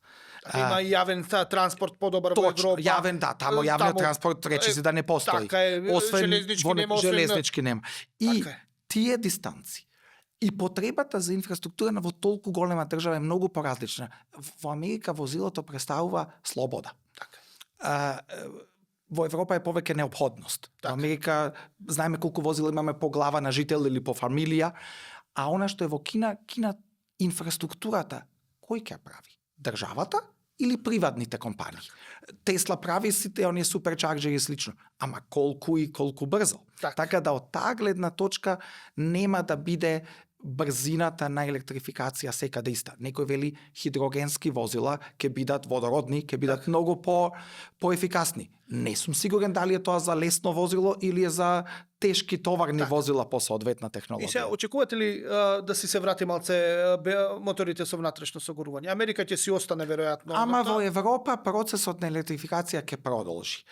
Има јавен транспорт подобар во Европа. Јавен, да, таму јавниот транспорт речиси да не постои. Така е, железнички нема. И тие дистанци и потребата за инфраструктура во толку голема држава е многу поразлична. Во Америка возилото представува слобода. Во Европа е повеќе неопходност. Во Америка знаеме колку возила имаме по глава на жител или по фамилија, а она што е во Кина инфраструктурата, кој ќе прави? Државата или приватните компании? Тесла прави сите оние суперчарџери и слично, ама колку и колку брзо. Така да од таа гледна точка нема да биде брзината на електрификација секаде иста. Некој вели хидрогенски возила ќе бидат водородни, ќе бидат многу поефикасни. Не сум сигурен дали е тоа за лесно возило или е за тешки товарни возила по соодветна технологија. И се очекувате ли да си се врати малце моторите со внатрешно согорување? Америка ќе си остане веројатно. Ама во Европа процесот на електрификација ќе продолжи.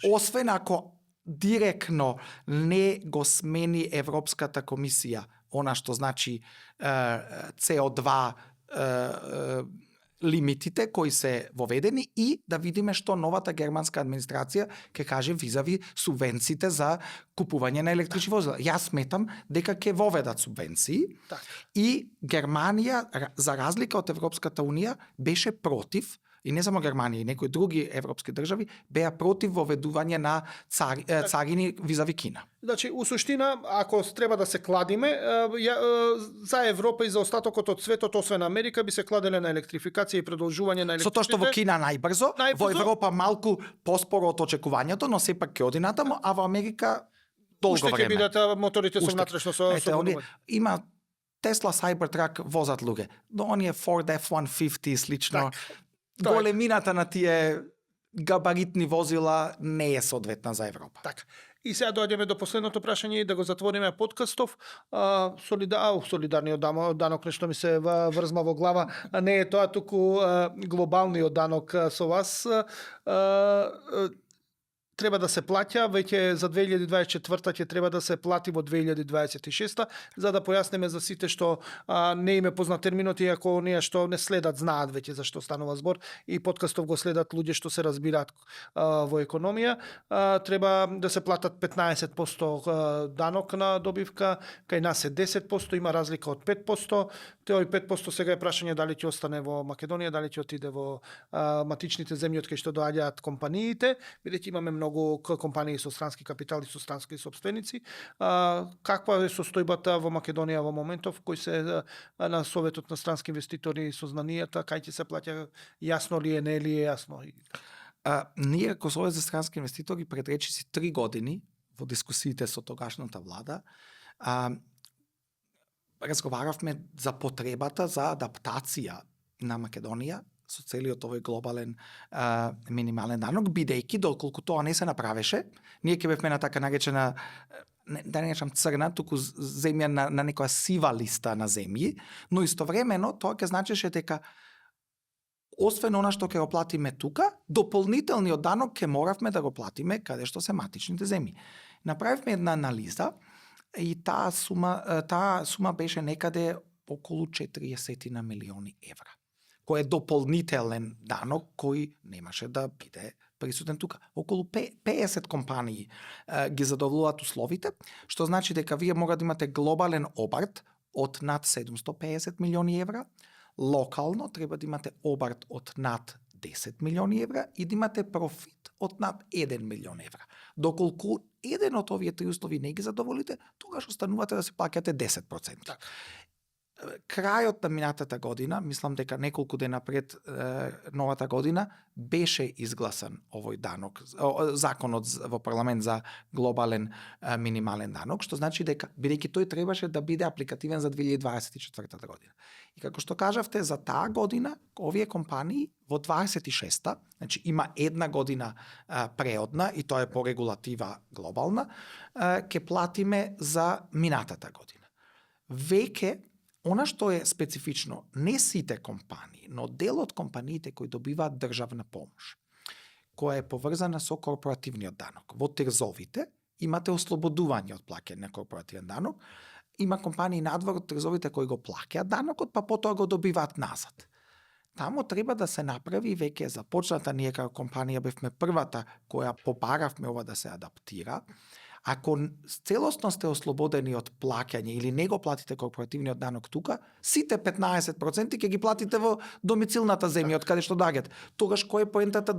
Освен ако директно не го смени Европската комисија она што значи CO2 лимитите кои се воведени и да видиме што новата германска администрација ќе каже визави субвенциите за купување на електрични возила. Јас сметам дека ќе воведат субвенции и Германија, за разлика од Европската унија, беше против, и не само Германија, и некои други европски држави беа против воведување на царини визави Кина. Значи, у суштина, ако треба да се кладиме, за Европа и за остатокот од светот, освен Америка, би се кладеле на електрификација и продолжување на Со тоа што во Кина најбрзо, во Европа малку поспоро од очекувањето, но сепак ќе оди натаму, а во Америка долго Уште ќе време. бидат моторите со внатрешно Ете, оние, годување. има Тесла Cybertruck возат луѓе, но оние Ford F-150 и слично, Така. големината на тие габаритни возила не е соодветна за Европа. Така. И сега доаѓаме до последното прашање и да го затвориме подкастов. Солидарниот данок, нешто ми се врзма во глава, а не е тоа, туку глобалниот данок со вас. Треба да се плаќа, веќе за 2024 ќе треба да се плати во 2026, за да појаснеме за сите што не им е познат терминот, иако оние што не следат знаат веќе за што станува збор и подкастов го следат луѓе што се разбираат во економија. Треба да се платат 15% данок на добивка, кај нас е 10%, има разлика од 5%. Тој 5% сега е прашање дали ќе остане во Македонија, дали ќе отиде во матичните земји од кај што доаѓаат компаниите, бидејќи имаме многу компании со странски капитал и со странски собственици. Каква е состојбата во Македонија во моментов, кој се на Советот на странски инвеститори и сознанијата, кај ќе се плаќа, јасно ли е, не ли е јасно? Ние како Совет за странски инвеститори пред речиси 3 години во дискусиите со тогашната влада разговаравме за потребата за адаптација на Македонија со целиот овој глобален минимален данок, бидејќи доколку тоа не се направеше, ние ќе бевме на така наречена, да не речам црна, туку земја на некоја сива листа на земји, но истовремено тоа ќе значеше дека освен она што ќе го платиме тука, дополнителниот данок ќе моравме да го платиме каде што се матичните земји. Направивме една анализа и таа сума беше некаде околу 40 милиони евра, кој е дополнителен данок кој немаше да биде присутен тука. Околу 50 компании ги задоволуваат условите, што значи дека вие мора да имате глобален обрт од над 750 милиони евра, локално треба да имате обрт од над 10 милиони евра и да имате профит од над 1 милион евра. Доколку еден од овие три услови не ги задоволите, тогаш останувате да се плаќате 10%. Крајот на минатата година, мислам дека неколку дена пред новата година, беше изгласан овој данок, законот во парламент за глобален минимален данок, што значи дека, бидејќи тој требаше да биде апликативен за 2024 година. И како што кажавте, за таа година, овие компании во 26-та, значи има една година преодна, и тоа е по регулатива глобална, ќе платиме за минатата година. Веќе она што е специфично, не сите компании, но дел од компаниите кои добиваат државна помош, која е поврзана со корпоративниот данок. Во терзовите имате ослободување од плаќање на корпоративен данок, има компании надвор од терзовите кои го плаќаат данокот, па потоа го добиваат назад. Таму треба да се направи, веќе започната, ние како компанија бевме првата која побаравме ова да се адаптира. Ако целосно сте ослободени од плаќање или не го платите корпоративниот данок тука, сите 15% ќе ги платите во домицилната земја од каде што доаѓате. Тогаш кој е поентата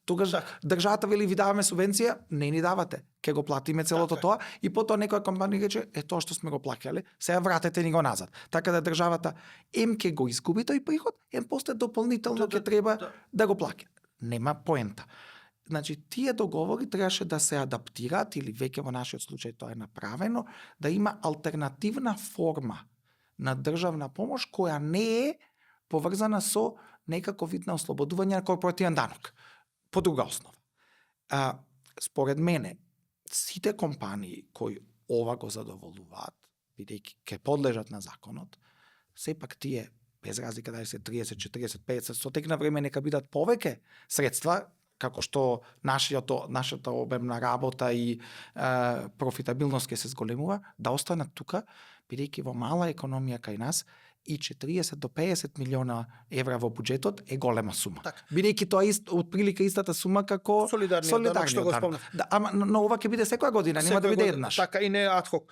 тогаш државата вели ви даваме субвенција, не ни давате. Ќе го платиме целото тоа и потоа некоја компанија рече тоа што сме го плаќале, сега вратете ни го назад. Така да државата ќе го изгуби тој приход, после дополнително ќе треба да го плаќа. Нема поента. Значи, тие договори требаше да се адаптираат, или веќе во нашиот случај тоа е направено, да има алтернативна форма на државна помош која не е поврзана со некако вид на ослободување на корпоративен данок. По друга основа. Според мене, сите компании кои ова го задоволуваат, бидејќи ќе подлежат на законот, сепак тие, без разлика дали се 30, 40, 50, со тек на време нека бидат повеќе средства, како што нашата обемна работа и профитабилност ќе се зголемува, да останат тука, бидејќи во мала економија кај нас и 40 до 50 милиона евра во буџетот е голема сума. Бидејќи тоа е отприлика истата сума како солидарниот данок што го спомнав. Но ова ќе биде секоја година, нема да биде еднаш. Така и не адхок.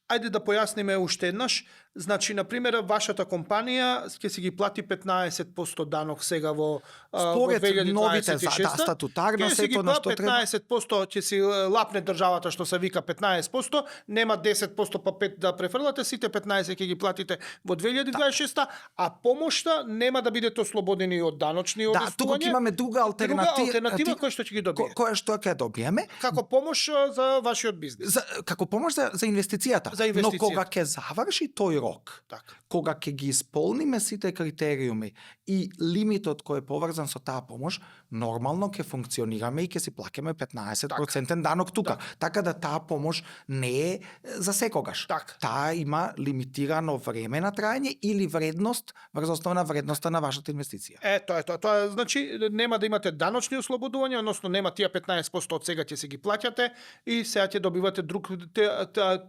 Ајде да појасниме уште еднаш. Значи, на пример, вашата компанија ќе си ги плати 15% данок сега во Според новите 2026. статутарно Ќе си ги сето на што треба. 15% ќе си лапне државата што се вика 15%, нема 10% па 5 да префрлате, сите 15 ќе ги платите во 2026, а помошта нема да бидете ослободени од даночни Да, туку ќе имаме друга алтернатива која што ќе ги добиете. Која што ќе добиеме? Како помош за вашиот бизнис. Како помош за инвестицијата. За инвестицијата. Но кога ќе заврши тој рок, Така. кога ќе ги исполниме сите критериуми и лимитот кој е поврзан со таа помош, нормално ќе функционираме и ќе си плаќаме 15% данок тука. Така да таа помош не е за секогаш. Така. Таа има лимитирано време на траење или вредност врз основа на вредноста на вашата инвестиција. Тоа е тоа. Тоа значи нема да имате даночни ослободувања, односно нема тие 15% од сега ќе си ги плаќате и сега ќе добивате друг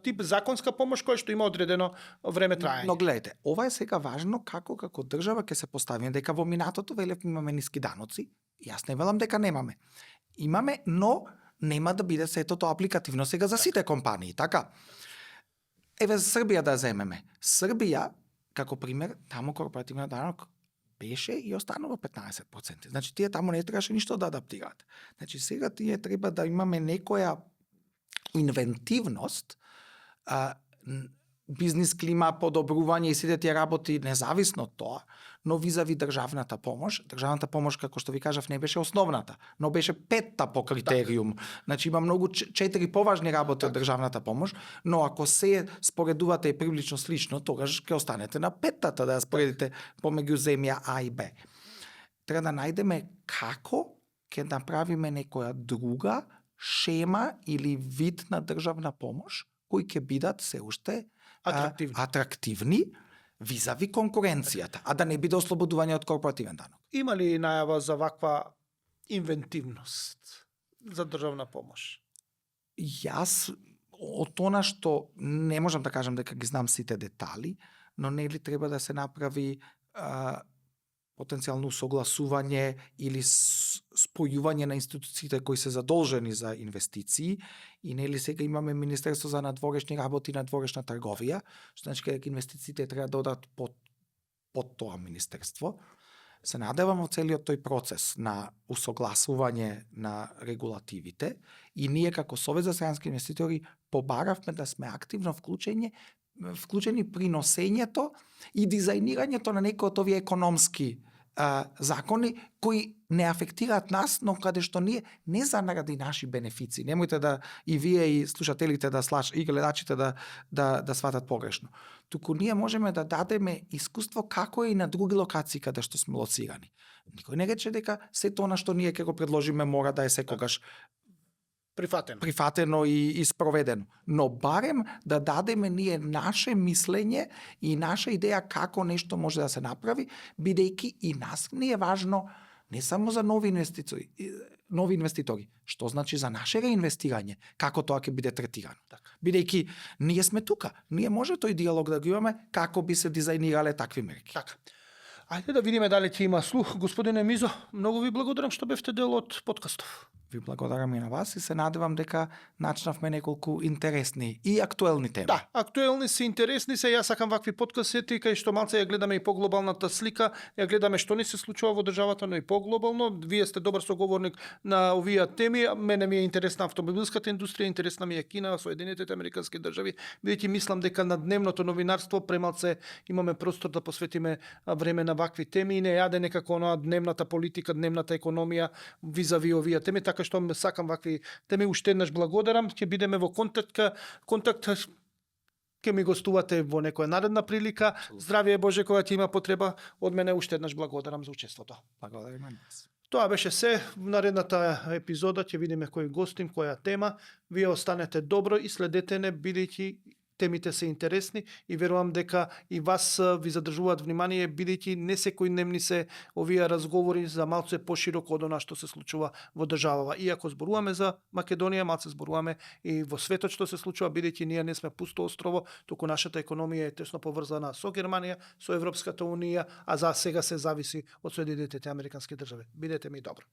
тип законска помош која што има одредено време траење. Но гледайте, ова е сега важно како држава ќе се поставиме, дека во минатото велев имаме ниски даноци. Јас не велам дека немаме. Имаме, но нема да биде сето тоа апликативно сега за сите компании, така? Еве Србија да земеме. Србија, како пример, таму корпоративниот данок беше и останува 15%. Значи тие таму не требаше ништо да адаптираат. Значи сега тие треба да имаме некоја инвентивност, бизнис клима, подобрување и сите тие работи независно од тоа, но визави државната помош како што ви кажав не беше основната, но беше петта по критериум. Значи има многу 4 поважни работи од државната помош, но ако се споредувате и прилично слично, тогаш ќе останете на петтата да ја споредите помеѓу земја А и Б. Треба да најдеме како ќе направиме некоја друга шема или вид на државна помош кои ќе бидат се уште атрактивни визави конкуренцијата, а да не биде ослободување од корпоративен данок. Има ли најава за ваква инвентивност за државна помош? Јас од она што не можам да кажам дека ги знам сите детали, но нели треба да се направи потенцијално согласување или спојување на институциите кои се задолжени за инвестиции и нели сега имаме Министерство за надворешни работи и надворешна трговија, што значи дека инвестициите треба да одат под тоа министерство. Се надевам во целиот тој процес на усогласување на регулативите и ние како Совет за странски инвеститори побаравме да сме активно вклучени при носењето и дизајнирањето на некои од овие економски закони кои не афектираат нас, но каде што ние не заради наши бенефици. Немојте да и вие и слушателите и гледачите да сватат погрешно. Туку ние можеме да дадеме искуство како е и на други локации каде што сме лоцирани. Никој не рече дека сето она што ние ќе го предложиме мора да е секогаш прифатено и спроведено. Но барем да дадеме ние наше мислење и наша идеја како нешто може да се направи, бидејќи и нас не е важно не само за нови инвеститори, што значи за наше реинвестирање, како тоа ќе биде третирано. Бидејќи ние сме тука, ние може тој диалог да го имаме како би се дизајнирале такви мерки. Така. Ајде да видиме дали ќе има слух. Господине Мизо, многу ви благодарам што бевте дел од подкастов. Ви благодарам и на вас и се надевам дека начнавме неколку интересни и актуелни теми. Да, актуелни се, интересни се. Јас сакам вакви подкасти кај што малце ја гледаме и поглобалната слика, ја гледаме што не се случува во државата, но и поглобално. Вие сте добар соговорник на овие теми. Мене ми е интересна автомобилската индустрија, интересна ми е Кина, Соединетите Американски држави, бидејќи мислам дека на дневното новинарство премалце имаме простор да посветиме време на вакви теми и не јаде некако онаа дневната политика, дневната економија визави овие теми, така што сакам вакви теми. Уште еднаш благодарам, ќе бидеме во контакт, ќе ми гостувате во некоја наредна прилика. Здравје Боже, кога ќе има потреба, од мене уште еднаш благодарам за учеството. Благодарам на вас. Тоа беше се. В наредната епизода ќе видиме кој гостим, која тема. Вие останете добро и следете не, бидејќи темите се интересни и верувам дека и вас ви задржуваат внимание, бидејќи не секојдневни се овие разговори за малце пошироко од она што се случува во државава. Иако зборуваме за Македонија, малце зборуваме и во светот што се случува, бидејќи ние не сме пусто острово, туку нашата економија е тесно поврзана со Германија, со Европската унија, а за сега се зависи од Соединетите Американски држави. Бидете ми добро.